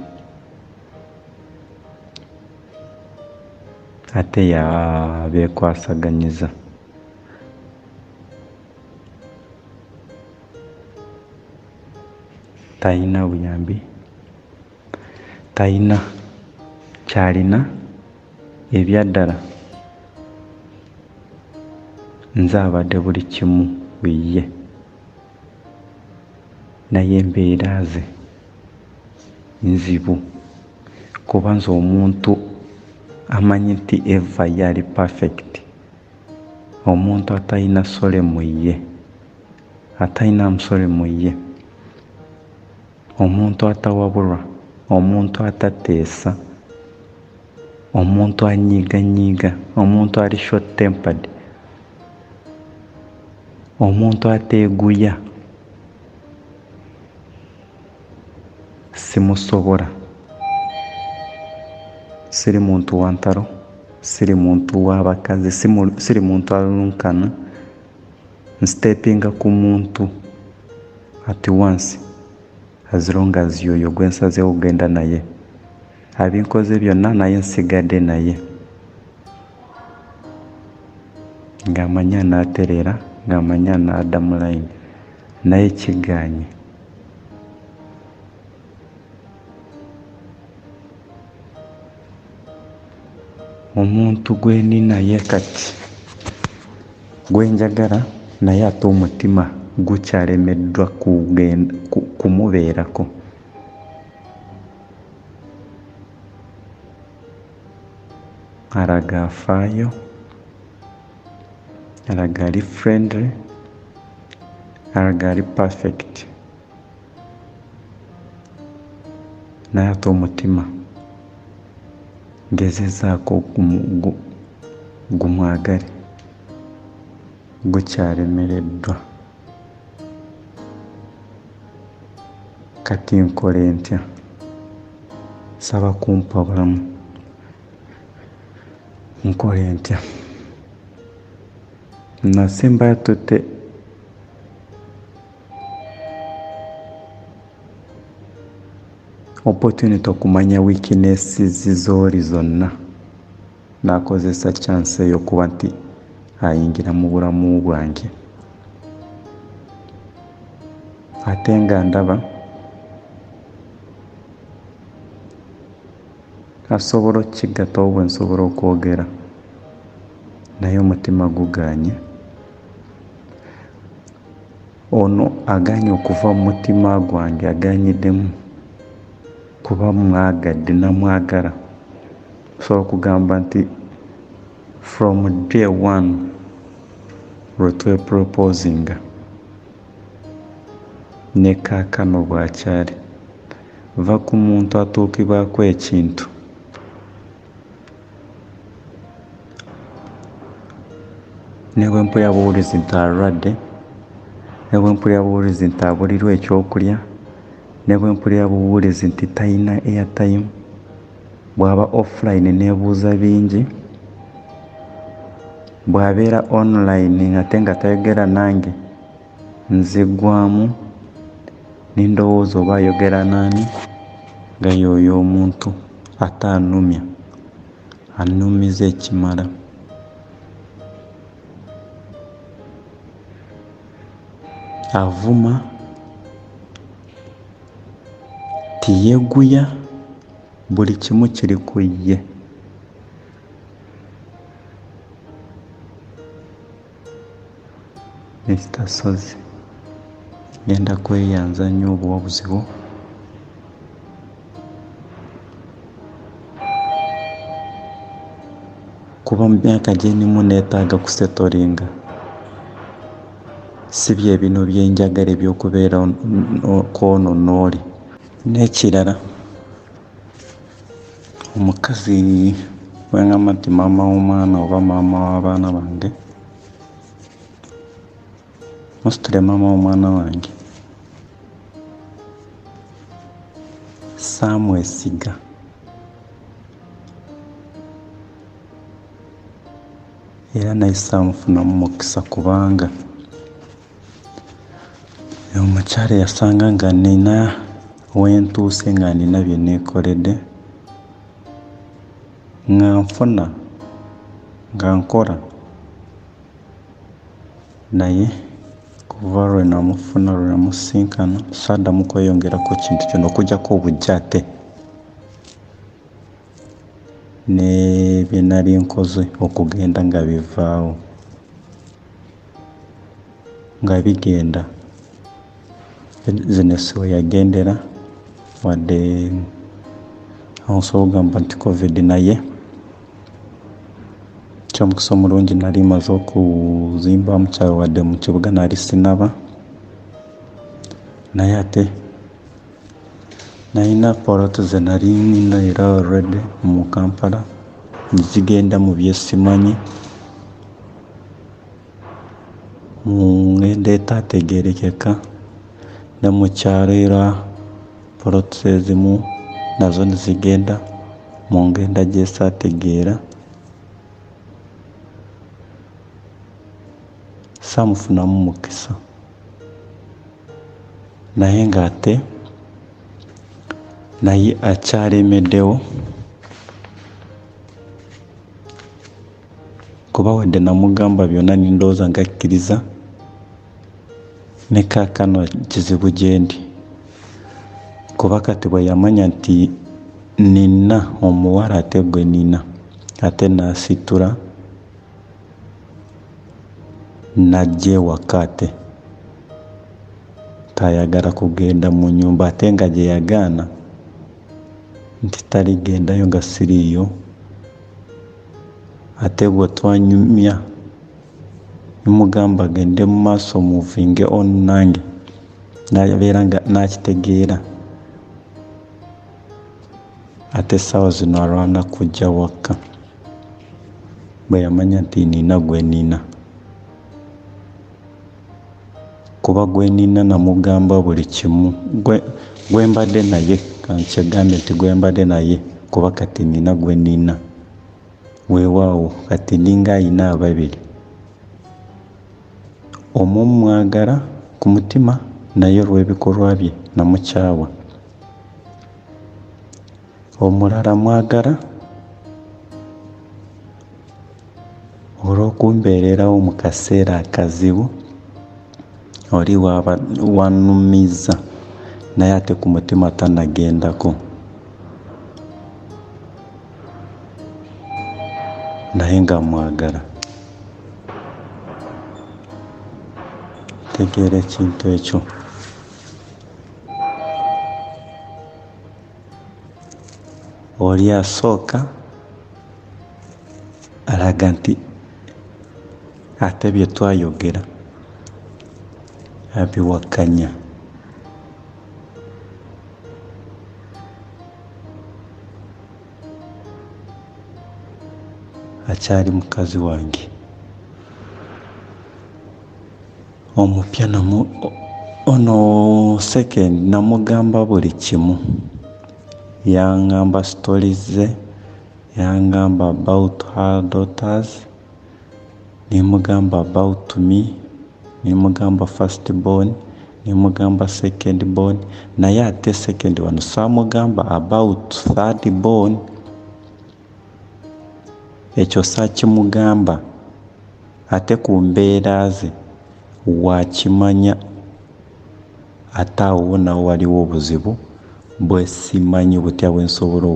ate yabeekwasaganyiza. Talina buyambi, talina kyalina. Ebyaddala nze abadde buli kimu ye, naye embeera ze nzibu, kuba nze omuntu amanyi nti Eva ye ali perfect, omuntu atalina sole mu ye, atalina musole mu ye, omuntu atawabulwa, omuntu atateesa, omuntu anyiiganyiiga, omuntu ali short tempered, omuntu ateeguya, simusobola. Siri muntu wa ntalo, siri muntu w'abakazi, siri muntu alunkana. Nsitepinga ku muntu at once, as long as yoyo gwe nsazeewo okugenda naye. Abinkoze byonna naye nsigadde naye, ng'amanyi anaatereera, ng'amanyi anaadda mu line, naye kigaanye. Omuntu gwe ndi naye kati gwe njagala, naye ate omutima gukyalemeddwa kumubeerako. Alaga afaayo, alaga ali friendly, alaga ali perfect, naye ate omutima ngezezaako gumwagale, gukyalemereddwa. Kati nkole ntya? Nsaba kumpa bulamu, nkole ntya? Nasembayo tutte opportunity okumanya weaknesses z'oli zonna, n'akozesa chance eyo okuba nti ayingira mu bulamu bwange, ate nga ndaba asobola okukigattawo bwe nsobola okwogera, naye omutima gugaanye. Ono agaanye okuva mu mutima gwange, agaanyiddemu kuba mwagadde, namwagala. Osobola okugamba nti from day one lwe tweproposinga ne kaakano bw'akyali. Va ku muntu atuukibwako ekintu. Ne bwe mpulira buwulizi nti alwadde, ne bwe mpulira buwulizi nti abulirwa ekyokulya, ne bwe mpulira buwulizi nti talina airtime, bw'aba offline neebuuza bingi, bw'abeera online ate nga tayogera nange nzigwamu nindowooza oba ayogera naani, nga y'oyo omuntu ate anumya, annumiza ekimala. Avuma, tiyeeguya, buli kimu kiri ku ye. Mr. Sozi, ngenda kweyanza nnyo obuwabuzi bwo. Kuba mu myaka gye ndimu neetaaga kusetolinga. Si bye bino bye njagala eby'okubeera kwono n'oli. N'ekirala, omukazi bwe ŋŋamba nti maama w'omwana oba maama w'abaana bange, mostly maama w'omwana wange, saamwesiga. Era naye saamufunamu mukisa, kubanga omukyala yasanga nga nina wentuuse, nga nina bye neekoledde, nga nfuna, nga nkola, naye kuba Okuva lwe namufuna, lwe namusinkana, saaddamu kweyongerako kintu kyonna okuggyako obujja ate ne bye nali nkoze okugenda nga bivaawo, nga bigenda. Bizinesi we yagendera wadde osobola okugamba nti Covid, naye ekyomukisa omulungi nali maze okuzimba mu kyalo, wadde mu kibuga nali sinaba, naye ate nalina poloti ze nali nina era already mu Kampala zigenda mu byesimanyi mu ngendo etaategeerekeka. Ne mu kyalo era poloti ezimu nazo nizigenda mu ngenda gyesaategeera. Saamufunamu mukisa, naye ng'ate naye akyalemeddewo, kuba wadde namugamba byonna nindowooza ngakkiriza, ne kaakano kizibu gyendi, kuba kati bwe yamanya nti nina omuwala ate gwe nina, ate n'asitula n'ajja ewaka, ate tayagala kugenda mu nyumba, ate nga gye yagaana nti taligendayo nga siriiyo. Ate bwe twanyumya nimugamba agende mu maaso muvinge on nange, nabeera nga nakitegeera. Ate essaawa zino alwana kujja waka bwe yamanya nti nina gwe nina, kuba gwe nina namugamba buli kimu. Gwe mbadde naye, kankyegambe nti gwe mbadde naye, kuba kati nina gwe nina. Weewaawo kati ninga ayina ababiri, omu mwagala ku mutima naye olw'ebikolwa bye namukyawa, omulala mwagala olw'okumbeererawo mu kaseera akazibu, oli wanumiza naye ate ku mutima tanagendako, naye nga mwagala. Tegeera ekintu ekyo. Oli asooka alaga nti ate bye twayogera abiwakanya. Akyali mukazi wange omupya. Namu ono second namugamba buli kimu, yaŋŋamba stories ze, yaŋŋamba about her daughters, nemugamba about me, nemugamba first born, nemugamba second born, naye ate second wano saamugamba about third born, ekyo saakimugamba. Ate ku mbeera ze wakimanya, ate awo nawo waliwo obuzibu bwe simanyi butya bwe nsobola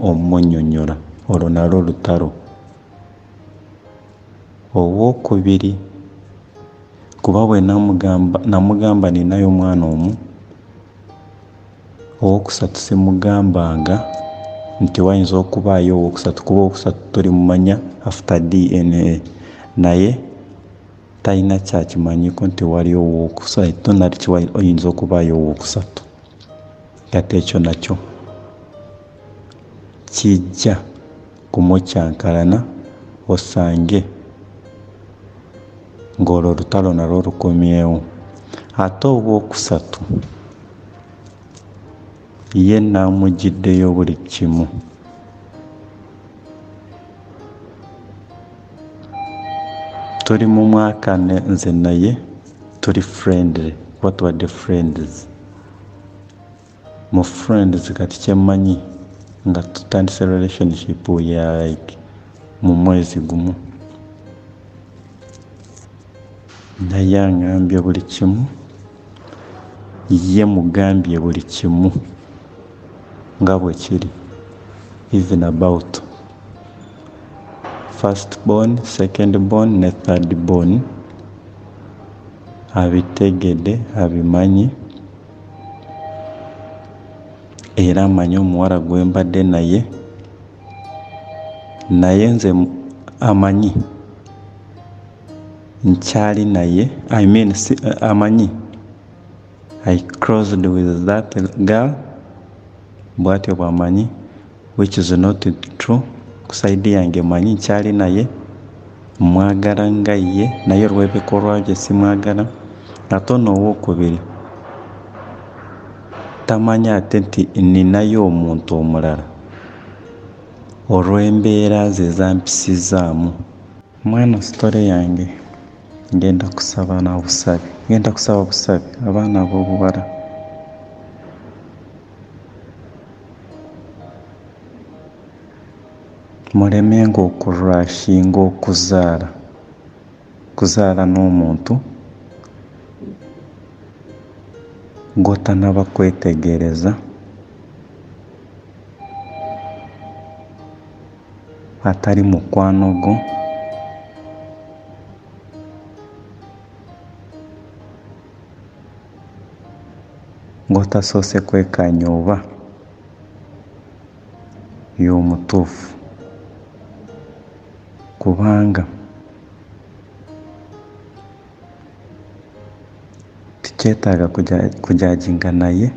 omunnyonnyola. Olwo nalwo lutalo. Owokubiri, kuba bwe namugamba ninayo omwana omu, owokusatu simugambanga nti wayinza okubaayo owokusatu, kuba owokusatu tulimumanya after DNA, naye talina kyakimanyiko nti waliyo owokusatu, nati oyinza okubaayo owokusatu. Ate ekyo nakyo kijja kumukyankalana, osange ng'olwo olutalo nalwo lukomyewo. Ate obwokusatu ye namugiddeyo buli kimu. Tuli mu mwaka nze naye tuli friendly, kuba tubadde friends mu friends. Kati kyemmanyi nga tutandise relationship ya like mu mwezi gumu. Naye angambye buli kimu, ye mugambye buli kimu nga bwe kiri, even about first born, second born ne third born, abitegedde, abimanyi, era amanyi omuwala gwe mbadde naye, naye nze amanyi nkyali naye, I mean si, amanyi I closed with that girl, bwatyo bwamanyi, which is not true. Ku side yange manyi nkyali naye, mwagala nga ye, naye olw'ebikolwa bye simwagala. Ate ono owokubiri tamanyi ate nti ninayo omuntu omulala olw'embeera ze zampisizaamu. Mweno story yange ngenda kusaba na busabi, ngenda kusaba busabi abaana ab'obuwala mulemenga okurashinga okuzaala, kuzaala n'omuntu gw'otanaba kwetegereza, atali mukwano gwo, gw'otasoose kwekkaanya oba y'omutuufu, kubanga tikyetaaga kujajinga naye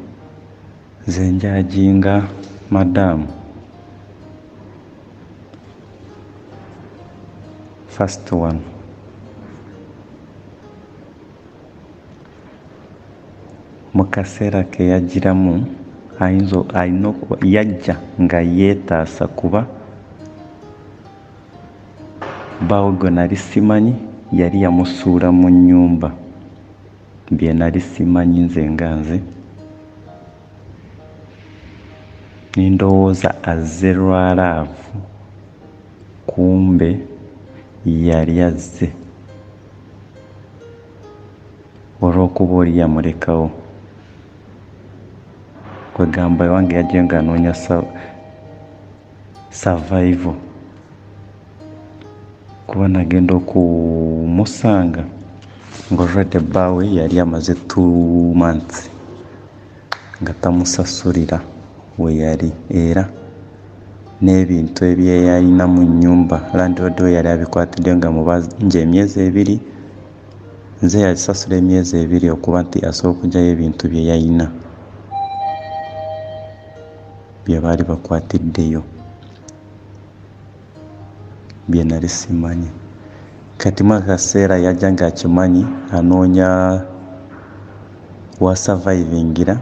nze njajinga madaamu. First one, mu kaseera ke yagiramu ayinza alina yajja nga yeetaasa kuba bbaawe gwe nali simanyi yali yamusuula mu nnyumba, bye nali simanyi nze nga nze, ne ndowooza azze lwa love, kumbe yali azze olw'okuba oli yamulekawo. Kwegamba ewange yajja ng'anoonya survival, kuba nagenda okumusanga nga already bbaawe yali amaze 2 months nga tamusasulira we yali, era n'ebintu ebyeyalina mu nnyumba landlord we yali abikwatidde nga mubanja emyezi 2, nze yasasula emyezi 2 okuba nti asobola okuggyayo ebintu bye yalina bye baali bakwatiddeyo, bye nali simanyi. Kati mu akaseera yajja ng'akimanyi anoonya wasurvivingira,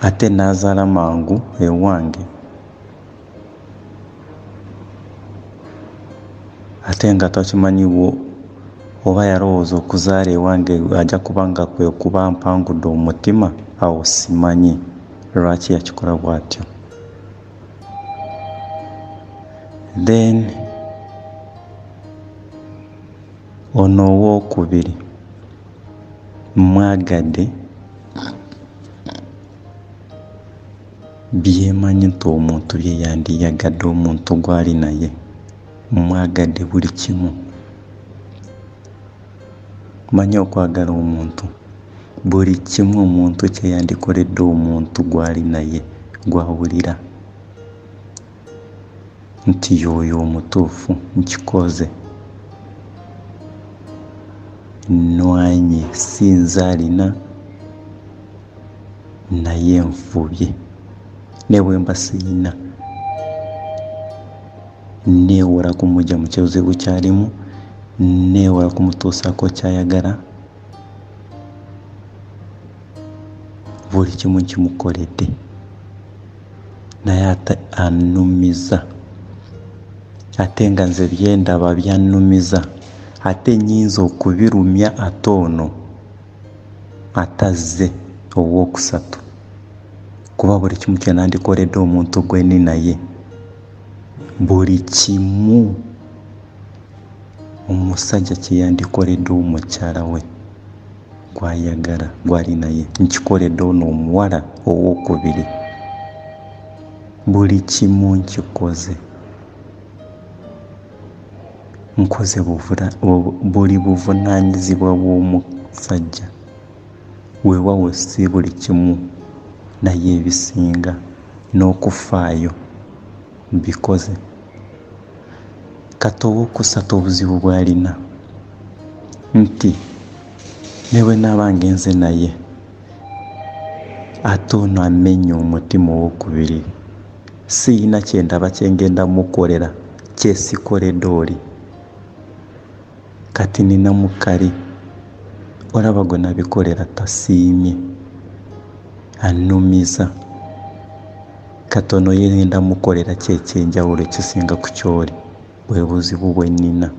ate n'azaala mangu ewange, ate nga tokimanyi oba yalowooza okuzaala ewange ajja kuba nga kwe kuba mpangudde omutima, awo simanyi lwaki yakikola bw'atyo. Then ono owookubiri mwagadde byemanyi nti omuntu bye yandiyagadde omuntu gw'ali naye, mwagadde buli kimu. Manyi okwagala omuntu, buli kimu omuntu kye yandikoledde omuntu gw'ali naye gw'awulira nti y'oyo omutuufu nkikoze. Nnwanye si nze alina naye nfubye, ne bwe mba siyina neewola kumuggya mu kizibu ky'alimu, neewola kumutuusaako ky'ayagala, buli kimu nkimukoledde, naye ate annumiza, ate nga nze bye ndaba byannumiza, ate nnyinza okubirumya ate ono atazze owookusatu, kuba buli kimu kye nandikoledde omuntu gwe ndi naye, buli kimu. Omusajja kye yandikoledde omukyala we gw'ayagala, gw'ali naye, nkikoledde ono omuwala ow'okubiri. Buli kimu nkikoze. Nkoze buli buvunaanyizibwa bw'omusajja. Weewaawo si buli kimu naye ebisinga n'okufaayo mbikoze. Kati ow'okusatu obuzibu bw'alina nti ne bwe naaba ngenze naye ate ono amenya omutima ow'okubiri siyina kye ndaba kye ngenda mukolera kye sikoledde oli. Kati nina mukali olaba gwe nabikolera tasiimye annumiza. Katono ye ngenda mukolera ki eky'enjawulo ekisinga ku ky'oli? Bwe buzibu bwe nnina.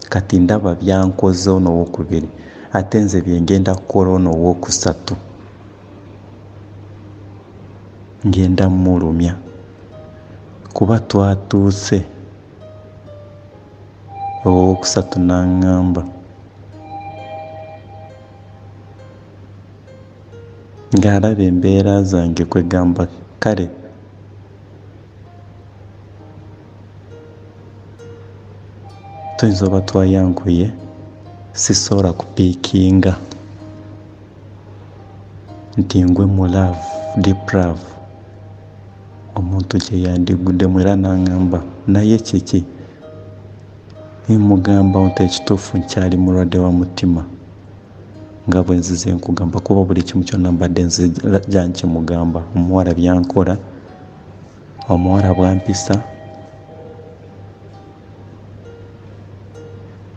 Kati ndaba by'ankoze ono ow'okubiri ate nze bye ngenda kukola ono ow'okusatu. Ngenda mmulumya kuba twatuuse ow'okusatu n'aŋŋamba. Ng'alaba embeera zange kwegamba kale tuyinza oba twayanguye sisobola kupiikinga nti ngwe mu love deep love omuntu gye yandiguddemu era n'angamba naye kiki nemugamba nti ekituufu nkyali mulwadde wa mutima. Nga bwe nzize nkugamba kuba buli kimu kyonna mbadde nzija nkimugamba omuwala byankola omuwala bwampisa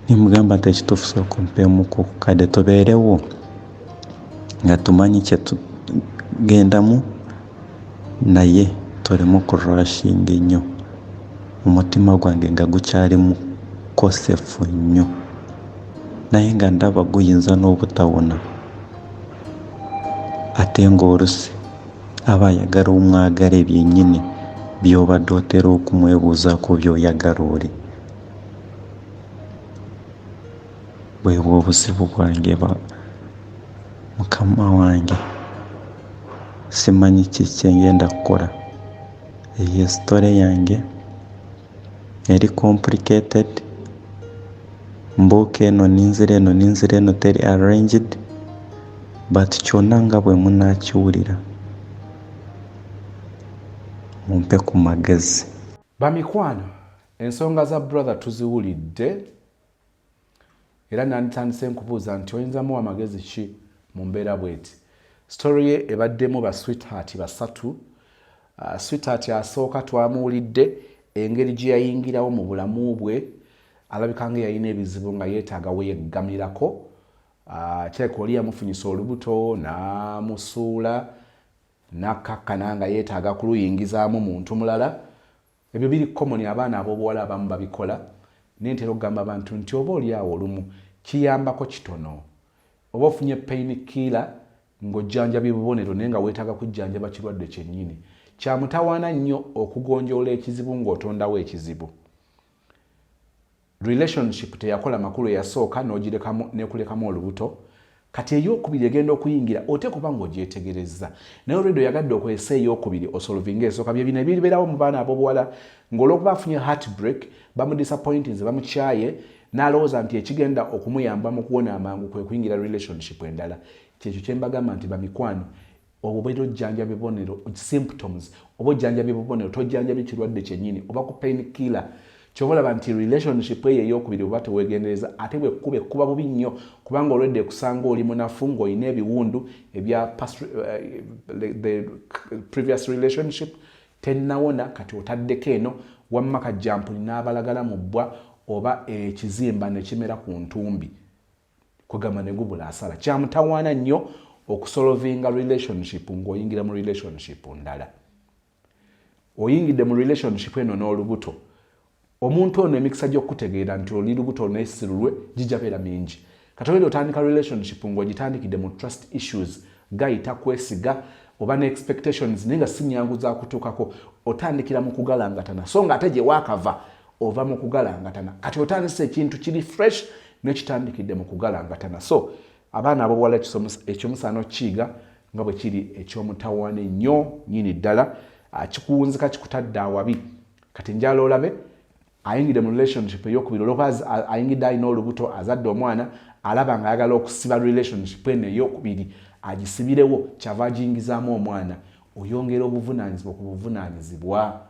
nemugamba nti ekituufu sooka ompeemuko ku kadde tubeerewo nga tumanyi kye tugendamu naye toleme okurashinga ennyo omutima gwange nga gukyali mukosefu nnyo. Naye nga ndaba guyinza n'obutawona ate ng'olusi aba ayagala omwagale byennyini by'obadde otera okumwebuuzaako by'oyagala oli. Bwebwo obuzibu bwange ba mukama wange simanyi ki kye ngenda kukola. Eyo sitole yange eri complicated. Mbuuka eno ninzira eno ninzira eno teri arranged but kyonna nga bwe munaakiwulira mumpe ku magezi. Bamikwano ensonga za brother tuziwulidde era nanditandise nkubuuza nti oyinza muwa magezi ki mu mbeera bweti. Story ye ebaddemu ba sweetheart basatu. Sweetheart asooka twamuwulidde engeri gye yayingirawo mu bulamu bwe, alabika nga yalina ebizibu nga yeetaaga weyeggamirako. Kirabika oli yamufunyisa olubuto n'amusuula n'akkakkana nga yeetaaga kuluyingizaamu muntu mulala. Ebyo biri common abaana ab'obuwala abamu babikola naye ntera okugamba abantu nti oba oli awo olumu kiyambako kitono. Oba ofunye pain killer ng'ojjanjabye bubonero naye nga weetaaga kujjanjaba kirwadde kyennyini. Kya mutawaana nnyo okugonjoola ekizibu ng'otondawo ekizibu. Relationship teyakola makulu eyasooka n'ogirekamu nekulekamu olubuto kati eyokubiri egenda okuyingira oteeka oba ng'ogyetegerezza naye already oyagadde okozesa eyokubiri osolvinga esooka. Bye bino ebibeerawo mu baana ab'obuwala ng'olwokuba afunye heartbreak bamudisappointinze bamukyaye n'alowooza nti ekigenda okumuyamba mu kuwona amangu kwe kuyingira relationship endala. Kyekyo kye mbagamba nti bamikwano obubeera ojjanjaba bibonero symptoms oba ojjanjaba bubonero tojjanjabye kirwadde kyennyini oba ku pain killer. Kyova olaba nti relationship eyo eyokubiri oba tewegendereza ate bwekkuba ekkuba bubi nnyo kubanga olwedde ekusanga oli munafu ng'olina ebiwundu ebya past, the previous relationship tennawona kati otaddeko eno wamma kajjampuni n'abalagala mu bbwa oba ekizimba ne kimera ku ntumbi kwegamba ne gubula asala. Kyamutawaana nnyo okusolovinga relationship ng'oyingira mu relationship ndala. Oyingidde mu relationship eno n'olubuto, omuntu ono emikisa gy'okukutegeera nti oli lubuto nesirulwe gijja beera mingi. Kati olwedde otandika relationship ng'ogitandikidde mu trust issues, gayita kwesiga oba ne expectations naye nga si nyangu za kutuukako, otandikira mu kugalangatana so nga ate gye waakava Ova mu kugalangatana, kati otandise ekintu kiri fresh, nekitandikidde mu kugalangatana. So abaana abobuwala, ekyomusaana okukiyiga nga bwe kiri ekyomutawaana ennyo nyini ddala, kikuwunzika, kikutadde awabi. Kati njala olabe ayingidde mu relationship eyokubiri, olwokuba ayingidde alina olubuto, azadde omwana, alaba nga ayagala okusiba relationship eno eyokubiri agisibirewo, kyava agiyingizaamu omwana. Oyongera obuvunanyizibwa ku buvunanyizibwa.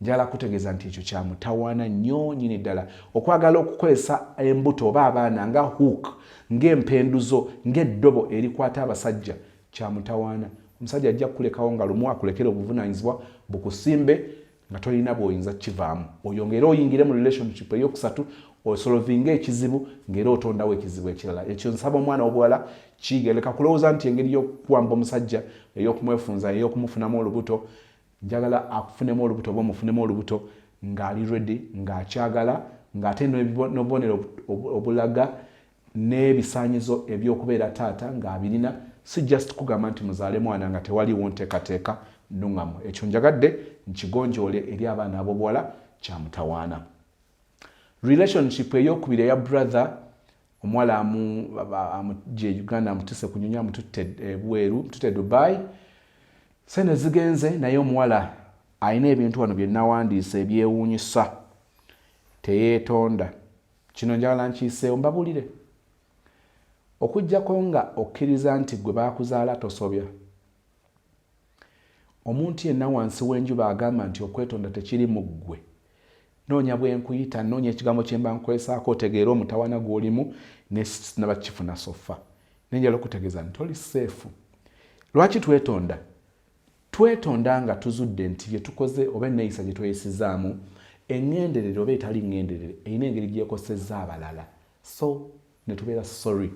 Njagala kutegeeza nti ekyo kyamutawaana nnyo nyini ddala, okwagala okukozesa embuto oba abaana nga hook, ng'empenduzo, ng'eddobo erikwata abasajja. Kyamutawaana. Omusajja ajja kukulekawo nga lumu akulekera obuvunanyizibwa bukusimbe nga tolina bw'oyinza kukivaamu. Oyongere oyingire mu relationship eyokusatu, osolvinga ekizibu ng'era otondawo ekizibu ekirala. Ekyo nsaba omwana obuwala kiyigereka kulowooza nti engeri y'okuwamba omusajja, ey'okumwefunza, ey'okumufunamu olubuto. Njagala akufunemu olubuto oba omufunemu olubuto ng'ali ready, ng'akyagala, ng'ate n'obubonero obulaga n'ebisaanyizo ebyokubeera taata ng'abirina, si just kugamba nti muzaale mwana nga tewaliwo nteekateeka nnuŋŋamu. Ekyo njagadde nkigonjoole eri abaana ab'obuwala, kyamutawaana. Relationship eyokubiri eya brother, omuwala amugye Uganda, amutuse ku nyonyi, amututte ebweru, mututte Dubai, sente zigenze, naye omuwala alina ebintu wano bye nawandiise ebyewuunyisa. Teyeetonda. Kino njagala nkiiseewo mbabuulire. Okugjako nga okkiriza nti gwe baakuzaala tosobya, omuntu yenna wansi w'enjuba agamba nti okwetonda tekiri mu ggwe, noonya bwenkuyita, noonya ekigambo kyemba nkukozesaako otegeere omutawana gw'olimu nesinaba kifuna so far. Nenjala okutegeeza nti toli safe. Lwaki twetonda? Twetonda nga tuzudde nti bye tukoze oba enneeyisa gye tweyisizaamu, eŋŋenderere oba etali ŋŋenderere, erina engeri gyekosezza abalala, so ne tubeera sorry.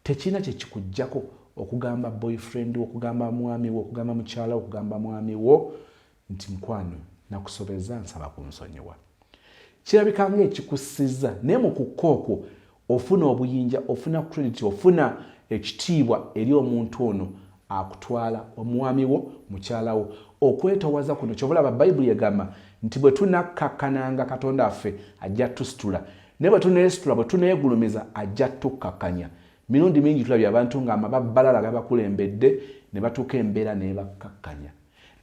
Tekirina kye kikuggyako okugamba boyfriend wo, okugamba mwami wo, okugamba mukyala wo, okugamba mwami wo nti, "Mukwano, nakusobeza, nsaba kunsonyiwa." Kirabika ngaekikussizza, naye mu kukka okwo ofuna obuyinja, ofuna credit, ofuna ekitiibwa eri omuntu ono akutwala omwami wo, mukyala wo. Okwetowaza kuno, kyova olaba Bayibuli egamba nti bwe tunakkakkananga, Katonda affe ajja tusitula, naye bwe tuneesitula, bwe tuneegulumiza, ajja tukkakkanya. Mirundi mingi tulabye abantu nga amababbalala gabakulembedde ne batuuka embeera nebakkakkanya,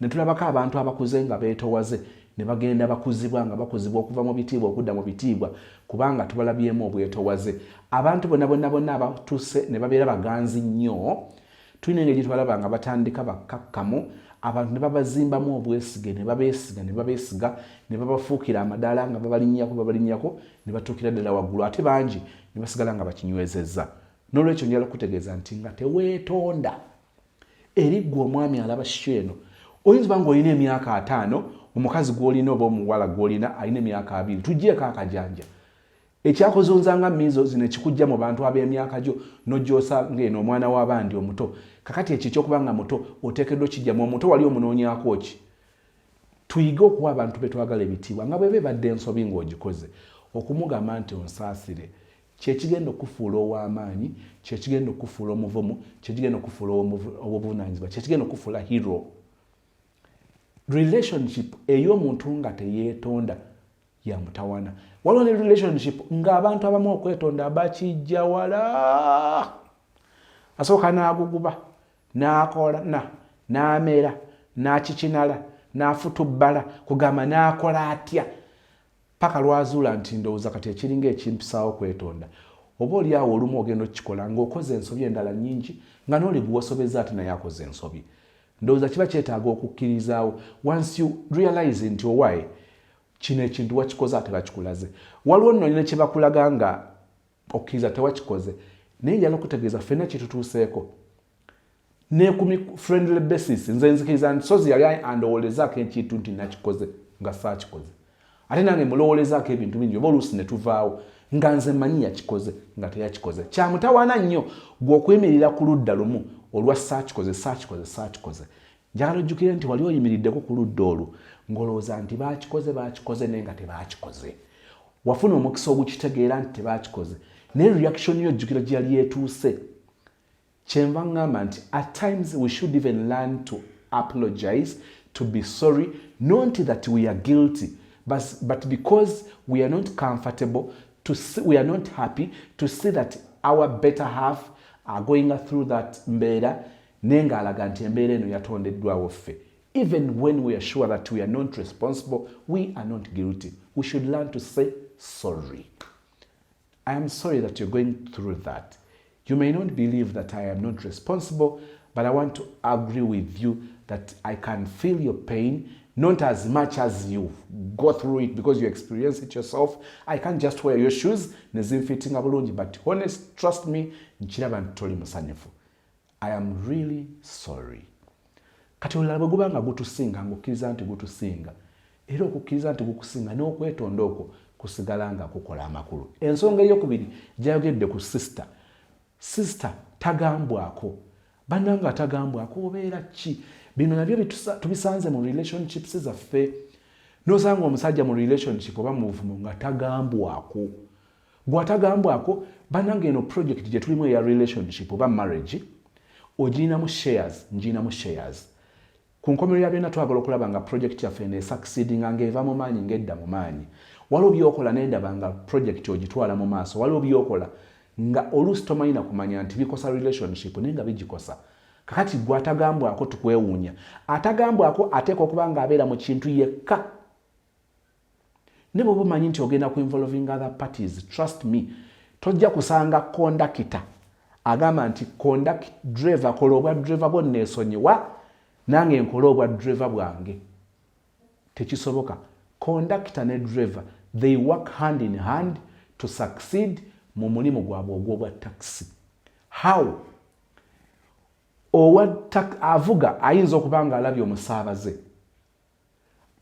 ne tulabako abantu abakuze nga beetowaze ne bagenda bakuzibwa nga bakuzibwa okuva mu bitiibwa okudda mu bitiibwa, kubanga tubalabyemu obwetowaze. Abantu bonna bonna bonna abatuuse ne babeera baganzi nnyo, tulina engeri gyetubalaba nga batandika bakkakkamu, abantu ne babazimbamu obwesige, ne babeesiga, ne babeesiga, ne babafuukira amadaala nga babalinnyako, babalinnyako, ne batuukira ddala waggulu, ate bangi ne basigala nga bakinywezezza. N'olwekyo njala okutegeeza nti nga teweetonda, eri ggwe omwami alaba show eno, oyinza oba ng'olina emyaka 50, omukazi gw'olina oba omuwala gw'olina alina emyaka 20. Tuggyeko akajanja ekyakozonza nga mizo zino ekikujja mu bantu ab'emyaka gyo, nojoosa ng'eno omwana w'abandi omuto. Kakati ekyo ekyokuba nga muto oteekeddwa okijjamu. Omuto wali omunoonyaako ki? Tuyige okuwa abantu betwagala ebitiibwa, nga bweba ebadde ensobi ng'ogikoze, okumugamba nti, "Onsaasire." Kyekigenda okufuula ow'amaanyi, kyekigenda okufuula omuvumu, kyekigenda okufuula ow'obuvunanyizibwa, kyekigenda okufuula hero. Relationship ey'omuntu nga teyeetonda yamutawana. Waliwo ne relationship ng'abantu abamu okwetonda bakijja wala. Asooka n'aguguba, n'akola n'amera, n'akikinala, n'afutubbala, kugamba n'akola atya, paka lwazuula nti, "Ndowooza kati ekiringa ekimpisaawo kwetonda." Oba oli awo olumu ogenda okukikola ng'okoze ensobi endala nnyingi, nga n'oli gwewasobezza ate naye akoze ensobi. Ndowooza kiba kyetaaga okukkirizaawo once you realize nti owaaye kino ekintu wakikoze ate bakikulaze. Waliwo nno ne kyebakulaga nga okkiriza tewakikoze, naye njala okutegeeza ffenna kyetutuuseeko ne ku friendly basis. Nze nzikiriza nti sozi yali andowoolezaako ekintu nti nakikoze nga saakikoze, ate nange mulowoolezaako ebintu bingi, oba oluusi ne tuvaawo nga nze manyi yakikoze nga teyakikoze. Kyamutawaana nnyo gwe okuyimirira ku ludda lumu olwa saakikoze, saakikoze, saakikoze. Njagala ojjukire nti wali oyimiriddeko ku ludda olwo ng'olowooza nti baakikoze, baakikoze, naye nga tebaakikoze. Wafuna omukisa ogukitegeera nti tebaakikoze, naye reaction yo ojjukira gye yali etuuse. Kyenva ŋŋamba nti at times we should even learn to apologize, to be sorry, not that we are guilty. But because we are not comfortable to see, we are not happy to see that our better half are going through that mbeera, naye ng'alaga nti embeera eno yatondeddwawo ffe. Even when we are sure that we are not responsible, we are not guilty, we should learn to say sorry. I am sorry that you're going through that. You may not believe that I am not responsible, but I want to agree with you that I can feel your pain, not as much as you go through it because you experience it yourself. I can't just wear your shoes nezinfitinga bulungi, but honest, trust me, nkiraba nti toli musanyufu. I am really sorry. Kati olulala bwe guba nga gutusinga, ng'okkiriza nti gutusinga, era okukkiriza nti gukusinga n'okwetonda okwo kusigala nga kukola amakulu. Ensonga eyokubiri gyayogedde ku sister, sister tagambwako. Bannanga, atagambwako obeera ki? Bino nabyo tubisanze mu relationships zaffe. Nosanga omusajja mu relationship oba mu bufumo nga tagambwako. Gwatagambwako, bannanga, eno project gye tulimu eya relationship oba marriage, ogirinamu shares, ngirinamu shares. Ku nkomerero ya byonna twagala okulaba nga project yaffe eno esucceedinga, ng'eva mu maanyi, ng'edda mu maanyi. Waliwo byokola nendaba nga project ogitwala mu maaso, waliwo byokola nga oluusi tomanyi na kumanya nti bikosa relationship, naye nga bigikosa. Kakati gwe atagambwako, tukwewuunya. Atagambwako ateeka okuba nga abeera mu kintu yekka. Ne bwoba omanyi nti ogenda ku involving other parties, trust me, tojja kusanga kondakita agamba nti conduct driver, kola obwa driver bwo, neesonyiwa, nange nkole obwa driver bwange. Tekisoboka. Conductor ne driver, they work hand in hand to succeed mu mulimu gwabwe ogw'obwa taxi. How? Owa avuga ayinza okuba nga alabye omusaabaze,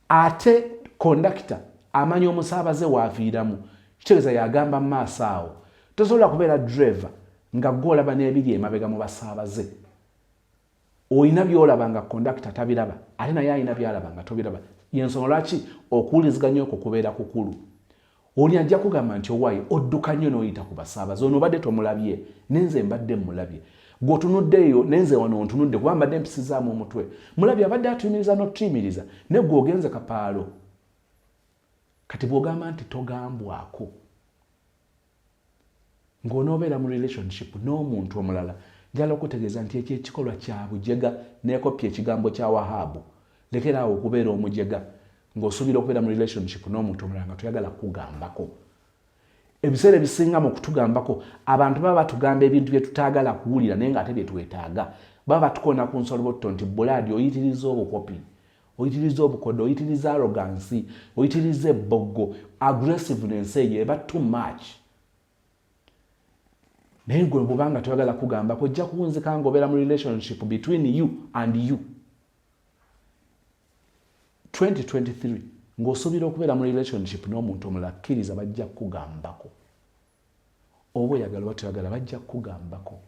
ate kondakita amanya omusaabaze waaviiramu, kitegeeza yagamba mu maaso awo. Tosobola kubeera driver nga gwolaba n'ebiri emabega mu basaabaze. Olina byolaba nga kondakita tabiraba, ate naye alina byalaba nga tobiraba. Yensonga lwaki okuwuliziganya okwo kubeera kukulu. Oli ajja kugamba nti owaayi, odduka nnyo n'oyita ku basaabaze, ono obadde tomulabye, nenze mbadde mmulabye. Gweotunuddeeyo, nenze wano ntunudde kuba mbadde mpisizaamu omutwe, mulabye abadde atuyimiriza n'otuyimiriza, ne gwe ogenze kapaalo. Kati bw'ogamba nti togambwako, ng'onoobeera mu relationship n'omuntu omulala, njala okutegeeza nti ekyo ekikolwa kya bujega. Neekopya ekigambo kya Wahaabu. Lekeraawo okubeera omujega ng'osuubira okubeera mu relationship n'omuntu omulala nga toyagala kugambako. Ebiseera ebisinga mu kutugambako, abantu baba batugamba ebintu bye tutaagala kuwulira, naye ng'ate bye twetaaga. Baba batukona ku nsolobotto nti bulaadi oyitiriza obukopi, oyitiriza obukodo, oyitiriza arrogance, oyitiriza ebboggo, aggressiveness eyo eba too much. Naye gwe bwobanga toyagala kugambako, ojja kuwunzika nga obeera mu relationship between you and you. 2023, ng'osuubira okubeera mu relationship n'omuntu omulala, kkiriza bajja kukugambako. Oba oyagala oba toyagala, bajja kukugambako.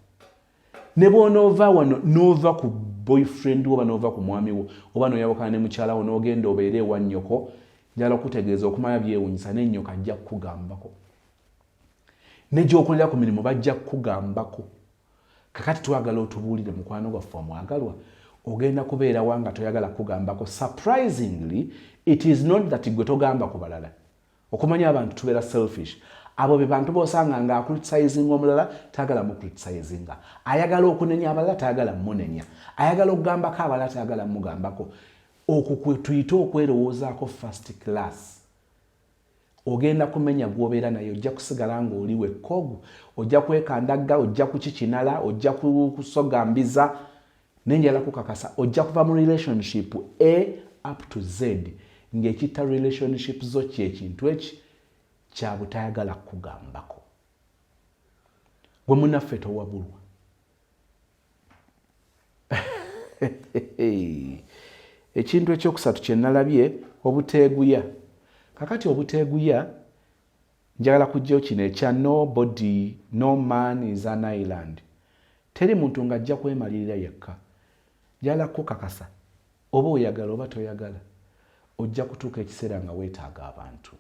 Ne bw'onoova wano n'ova ku boyfriend wo, oba n'ova ku mwami wo, oba n'oyawukana ne mukyala wo n'ogenda obeere ewa nnyoko, njala okutegeeza okumanya byewunyisa, n'ennyoko ajja kukugambako, ne gy'okolera ku mirimu bajja kukugambako. Kakati twagala otubuulire, mukwano gwaffe omwagalwa, ogenda kubeera wa nga toyagala kugambako? Surprisingly, it is not that gwe togamba ku balala. Okumanya abantu tubeera selfish. Abo be bantu bosanga nga acriticinga omulala, tayagala mucriticizinga, ayagala okunenya abalala, tayagala munenya, ayagala okugambako abalala, tayagala mugambako. Okwo kwe tuyite okwerowoozaako first class. Ogenda kumenya gwobeera naye, ojja kusigala ng'oli wekkogu, ojja kwekandagga, ojja kukikinala, ojja kusogambiza. Nenjala kukakasa, ojja kuva mu relationship A up to Z ng'ekitta relationship zo kyekintu eki kya butayagala kugambako. Gwe munaffe towabulwa. Ekintu ekyokusatu kyenalabye, obuteeguya. Kakati obuteeguya, njagala kujjayo kino ekya nobody, no man is an island. Teri muntu ng'ajja kwemalirira yekka. Njagala kukakasa, oba oyagala oba toyagala, ojja kutuuka ekiseera nga weetaaga abantu.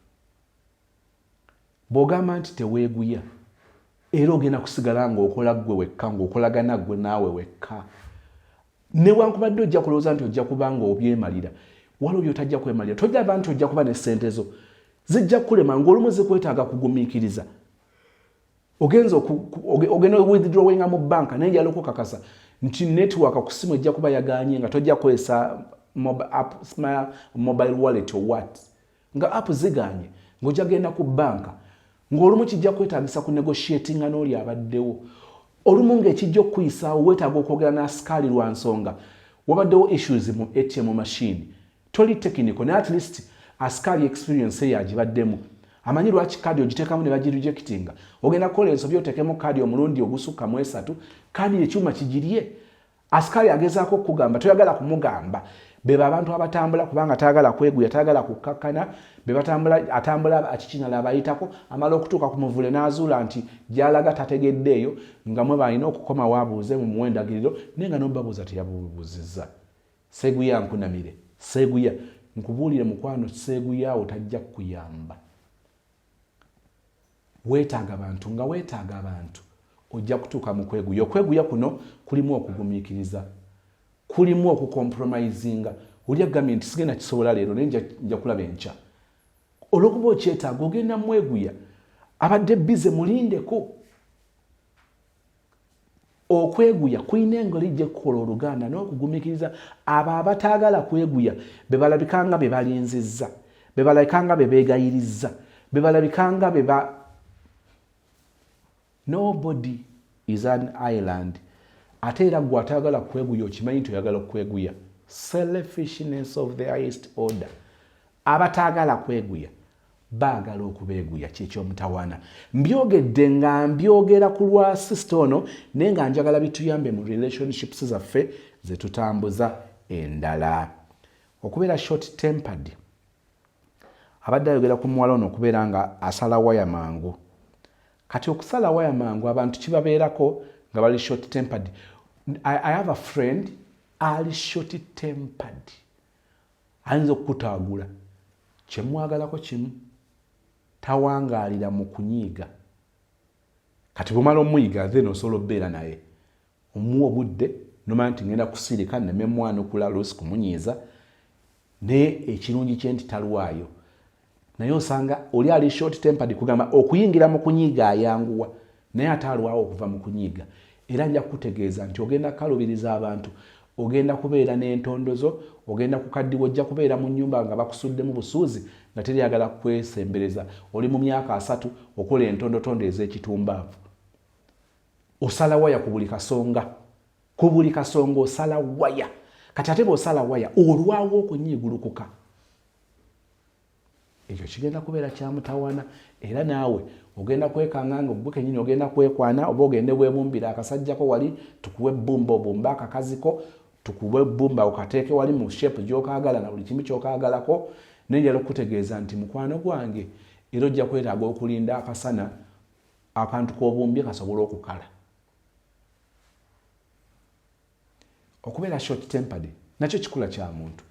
Bw'ogamba nti teweeguya, era ogenda kusigala ng'okola ggwe wekka, ng'okolagana ggwe naawe wekka. Newankubadde ojja kulowooza nti ojja kuba nga obyemalira, Waliwo byotajja kwemalira, tojja ba nti ojja kuba ne ssente zo zijja kukulema, ng'olumu zikwetaaga kugumiikiriza. Ogenza ogenda withdrawinga mu banka, naye njala okukakasa nti network ku simu ejja kuba yaganye, nga tojja kukozesa mobile wallet or what, nga app ziganye, ng'ojja genda ku banka, ng'olumu kijja kwetaagisa ku negotiatinga n'oli abaddewo. Olumu ng'ekijja okukuyisaawo, weetaaga okwogera n'asikaali lwa nsonga wabaddewo issues mu ATM machine. Toli technical, naye at least asikaali experience eyo agibaddemu, amanyi lwaki kaadi ogiteekamu ne bagirejectinga. Ogenda kukola ensobi, oteekemu kaadi omulundi ogusukka mu esatu, kaadi ekyuma kigirye. Asikaali agezaako okukugamba, toyagala kumugamba. Beba abantu abatambula kubanga tayagala kweguya, tayagala kukkakkana. Bebatambula, atambula akikinala abayitako, amala okutuuka ku muvule n'azuula nti gyalaga tategeddeeyo, nga mwe balina okukomawo abuuze mu muwendagiriro, naye nga nobabuuza teyabubuuzizza. Seeguya, nkunamire, seeguya, nkubuulire mukwano, seeguyaawo tajja kukuyamba. Weetaaga bantu, nga weetaaga abantu ojja kutuuka mu kweguya. Okweguya kuno kulimu okugumiikiriza, kulimu okucompromisinga. Oli agambye nti sigenda kisobola leero, naye nja kulaba enkya. Olwokuba okyetaaga, ogenda mweguya, abadde busy, mulindeko. Okweguya kulina engeri gyekukola oluganda n'okugumiikiriza. Abo abataagala kweguya be balabikanga be balinzizza, be balabikanga be beegayirizza, be balabikanga be ba. Nobody is an island. Ate era gwe atayagala kweguya, okimanyi nti oyagala okweguya. Selfishness of the highest order. Abataagala kweguya baagala okubeeguya, kyekyomutawaana. Mbyogedde nga mbyogera ku lwa sister ono, naye nga njagala bituyambe mu relationships zaffe zetutambuza endala. Okubeera short tempered, abadde ayogera ku muwala ono okubeera nga asala waya mangu. Kati okusala waya mangu, abantu kibabeerako nga bali short tempered. I have a friend ali short tempered, ayinza okukutaagula. Kyemwagalako kimu, tawangaalira mu kunyiiga. Kati bwomala omuyiga, then osobola okubeera naye, omuwa obudde, nomanya nti ngenda kusirika neme mwanukula, luusi kumunyiiza. Naye ekirungi kye nti talwayo. Naye osanga oli ali short tempered, kugamba okuyingira mu kunyiiga ayanguwa, naye ate alwawo okuva mu kunyiiga. Era nja kukutegeeza nti ogenda kukalubiriza abantu, ogenda kubeera n'entondo zo, ogenda kukaddiwa, ojja kubeera mu nnyumba nga bakusuddemu busuuzi, nga teryagala kwesembereza. Oli mu myaka 30, okola entondotondo ez'ekitumbaavu, osala waya ku buli kasonga, ku buli kasonga osala waya. Kati ate bw'osala waya, olwawo okunyiigulukuka. Ekyo kigenda kubeera kyamutawana. Era naawe ogenda kwekanga nga gwe kenyini ogenda kwekwana, oba ogende weebumbira akasajjako wali, tukuwe ebbumba obumbe akakaziko, tukuwe ebbumba okateeke wali mu shape gy'okaagala na buli kimu ky'okaagalako. Naye njala okukutegeeza nti mukwano gwange, era ojja kwetaaga okulinda akasana, akantu k'obumbye kasobole okukala. Okubeera short tempered nakyo kikula kya muntu.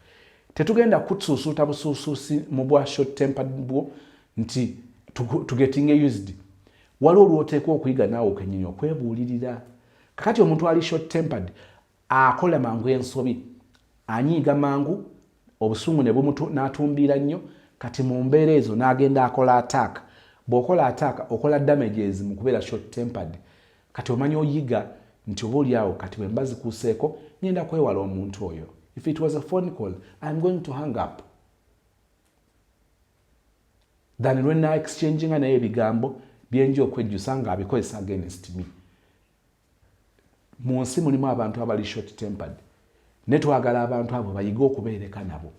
Tetugenda kusuusuuta busuusuusi mu bwa short tempered bwo nti tugetinge used. Waliwo olwoteekwa okuyiga naawe okenyini okwebuulirira. Kakati omuntu ali short tempered akola mangu ensobi, anyiiga mangu, obusungu ne n'atumbiira nnyo. Kati mu mbeera ezo n'agenda akola attack. Bw'okola attack, okola damages mu kubeera short tempered. Kati omanya oyiga nti oba oliawo, kati bwe mba zikuuseeko, ngenda kwewala omuntu oyo. If it was a phone call, I'm going to hang up than lwe na exchanginga naye ebigambo byenja okwejjusa ng'abikozesa against me. Mu nsi mulimu abantu abali short tempered, ne twagala abantu abo bayige okubeereka nabo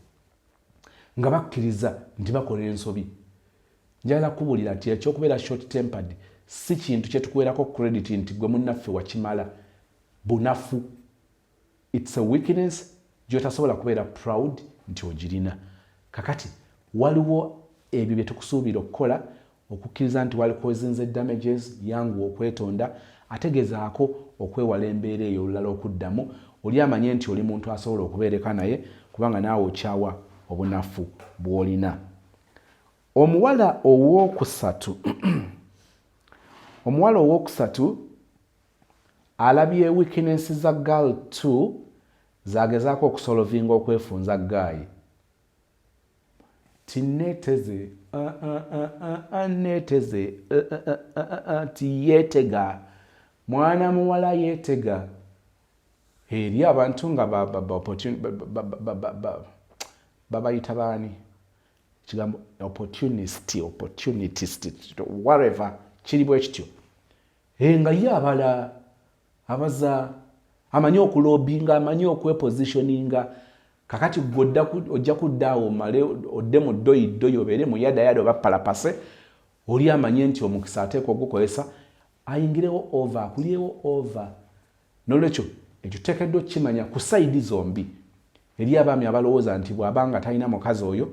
nga bakkiriza nti bakola ensobi. Njagala kubuulira nti ekyokubeera short tempered si kintu kyetukuwerako credit nti gwe munnaffe wakimala. Bunafu, it's a weakness gyotasobola kubeera proud nti ogirina. Kakati waliwo ebyo bye tukusuubira okukola: okukkiriza nti walicausinze damages, yanguwa okwetonda, ategezaako okwewala embeera eyo olulala okuddamu. Oli amanye nti oli muntu asobola okubeereka naye, kubanga naawe okyawa obunafu bw'olina. Omuwala owokusatu alabye weakness za girl 2, zagezaako okusolvinga okwefunza guy. Ti neeteze, neeteze, ti yeetega. Mwana muwala yeetega. Eri abantu nga babayita baani, ekigambo opportunist, opportunitist, whatever, kiri bwe kityo. Nga ye abala abaza, amanyi okulobbyinga, amanyi okwepositioninga. Kakati gwe ojja kudda awo omale odde mu ddoyi ddoyi, obeere mu yada yada oba palapase. Oli amanye nti omukisa ateekwa ogukozesa ayingirewo over, akulyewo over. Nolwekyo ekyo tuteekeddwa okukimanya ku side zombi. Eri abaami abalowooza nti bw'abanga talina mukazi oyo,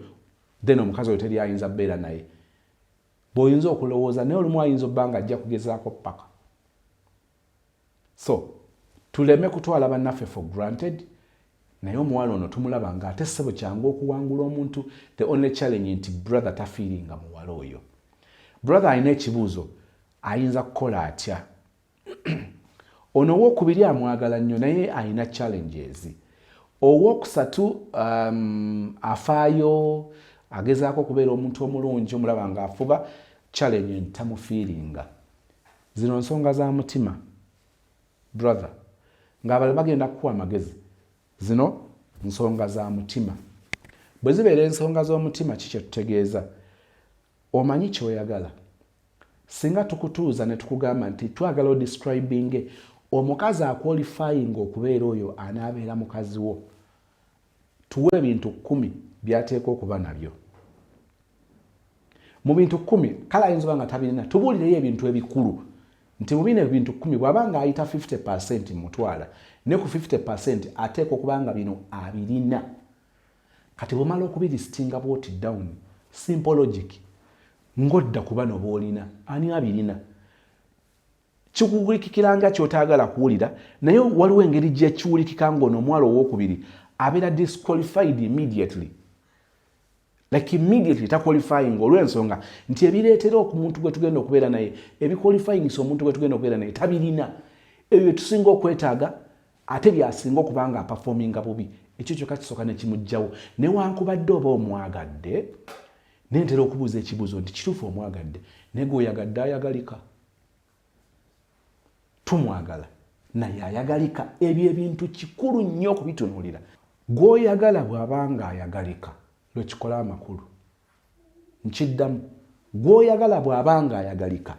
then omukazi oyo teri ayinza kubeera naye, bw'oyinza okulowooza, naye olumu ayinza obba nga ajja kugezaako paka. So tuleme kutwala bannaffe for granted. Naye omuwala ono tumulaba nga ate ssebo kyangu okuwangula omuntu. The only challenge nti brother tafeelinga muwala oyo. Brother alina ekibuuzo, ayinza kukola atya? Ono owokubiri amwagala nnyo, naye alina challenges. Owokusatu afaayo, agezaako okubeera omuntu omulungi, omulaba nga afuba. Challenge nti tamufeelinga. Zino nsonga za mutima, brother, ng'abalala bagenda kukuwa amagezi. Zino nsonga za mutima. Bwe zibeera ensonga z'omutima, ki kyetutegeeza? Omanyi kyoyagala. Singa tukutuuza ne tukugamba nti twagala odescribinge omukazi aqualifying okubeera oyo anaabeera mukazi wo, tuwe ebintu 10 byateeka okuba nabyo. Mu bintu 10, kale ayinza oba nga tabirina, tubuulireyo ebintu ebikulu nti mu bino ebintu 10, bw'aba nga ayita 50% mutwala, ne ku 50% ateekwa okuba nga bino abirina. Kati bwomala okubilistinga bwoti down, simple logic, ng'odda ku bano b'olina, ani abirina? Kikuwulikikira kyotaagala kuwulira, naye waliwo engeri gyekiwulikika ng'ono omuwala owokubiri abeera disqualified immediately, like immediately taqualifying, olw'ensonga nti ebireetera omuntu gwe tugenda okubeera naye, ebiqualifyingisa omuntu gwe tugenda okubeera naye, tabirina. Ebyo byetusinga okwetaaga, ate byasinga okuba nga aperforminga bubi. Ekyo kyokka kisooka nekimugjawo, newankubadde oba omwagadde. Naye ntera okubuuza ekibuuzo nti kituufu omwagadde, naye gweoyagadde ayagalika? Tumwagala, naye ayagalika? Ebyo ebintu kikulu nnyo okubitunuulira. Gwoyagala bw'abanga ayagalika, lwekikola amakulu. Nkiddamu, gwoyagala bw'abanga ayagalika,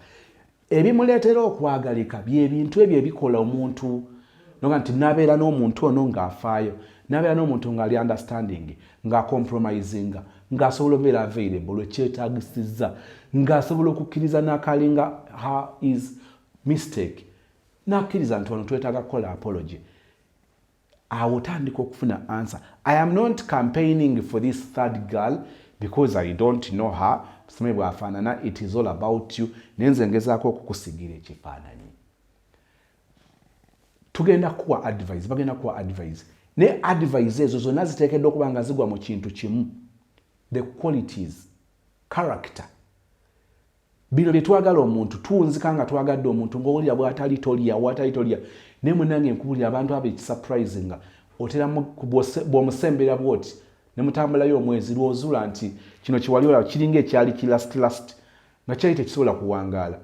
ebimuleetera okwagalika byebintu ebyo ebikola omuntu noga nti nabeera n'omuntu ono ng'afaayo, nabeera n'omuntu ng'ali understanding, ng'acompromisinga, ng'asobola obeera available lwekyetagisizza, ng'asobola okukkiriza n'acallinga her his mistake, n'akkiriza nti wano twetaaga kukola apology. Awo otandika okufuna answer. I am not campaigning for this third girl because I don't know her, simanyi bwafaanana. It is all about you, naye nze ngezaako okukusigira ekifaananyi. Tugenda kuwa advice, bagenda kuwa advice, naye advice ezo zonna ziteekeddwa okuba nga zigwa mu kintu kimu, the qualities, character. Bino byetwagala omuntu. Tuwunzika nga twagadde omuntu, ngaowulira bwatali tolya, watali tolya. Naye munange nkubulira, abantu abo ekisurprisinga, otera bw'omusembera bwoti nemutambulayo omwezi, lwozula nti kino kiwali olaba kiringa ekyali ki last last, nga kyali tekisobola kuwangaala.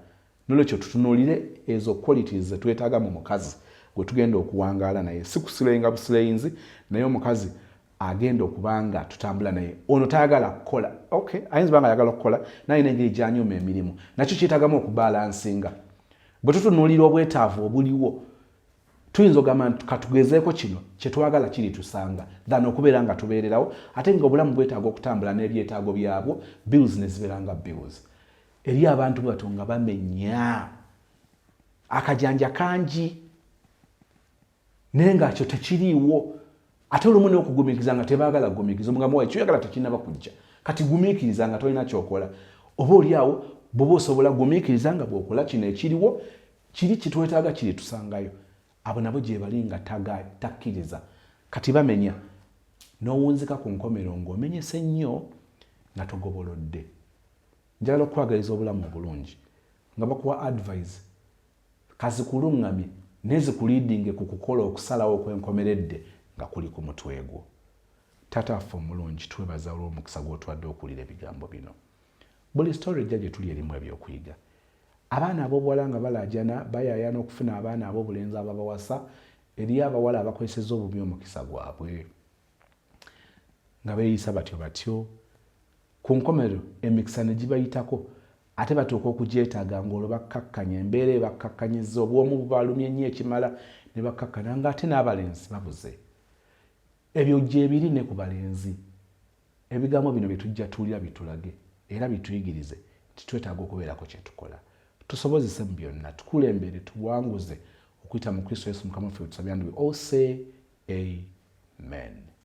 Nolwekyo tutunuulire ezo qualities zetwetaaga mu mukazi gwe tugenda okuwangaala naye, si kuslayinga buslayinzi, naye omukazi agenda okuba nga tutambula naye. Ono tayagala kukola, okay, ayinza oba nga ayagala okukola, naye nengeri gyanyuma emirimu nakyo kyetagamu okubalancinga. Bwe tutunuulira obwetaavu obuliwo, tuyinza okugamba nti katugezeeko kino kyetwagala kiri tusanga, than okubeera nga tubeererawo ate nga obulamu bwetaaga okutambula n'ebyetaago byabwo, bills ne zibeera nga bills. Eri abantu bato nga bamenya akajanja kangi, naye nga kyo tekiriiwo. Ate olumu n'okugumiikiriza nga tebaagala kugumiikiriza. Omugambo wae kyoyagala tekinaba kujja, kati gumiikiriza nga tolina kyokola. Oba oli awo bwoba osobola gumiikiriza nga bwokola kino ekiriwo, kiri kitwetaaga kiri tusangayo. Abo nabo gye bali nga takkiriza. Kati bamenya n'owunzika ku nkomero ng'omenyese nnyo nga togobolodde. Njagala okukwagaliza obulamu obulungi, nga bakuwa advice kazikuluŋŋamye, naye zikuleadinge ku kukola okusalawo okwenkomeredde nga kuli ku mutwe gwo. Taata waffe omulungi, twebaza olw'omukisa gw'otuwadde okuwulira ebigambo bino. Buli story ejja gye tuli erimu ebyokuyiga. Abaana ab'obuwala nga balaajana, bayaayana okufuna abaana ab'obulenzi ababawasa. Eriyo abawala abakozesezza obubi omukisa gwabwe nga beeyisa batyo batyo, ku nkomerero emikisa ne gibayitako, ate batuuka okugyetaaga ng'olwo bakkakkanya embeera ebakkakkanyizza, obwomu bubalumye nnyo ekimala ne bakkakkana ng'ate n'abalenzi babuze. Ebyo gyebiri ne ku balenzi. Ebigambo bino bye tujja tuwulira bitulage era bituyigirize nti twetaaga okubeerako kye tukola. Tusobozese mu byonna, tukulembere, tuwanguze okuyita mu Kristo Yesu Mukama waffe tusabye, and we all say amen.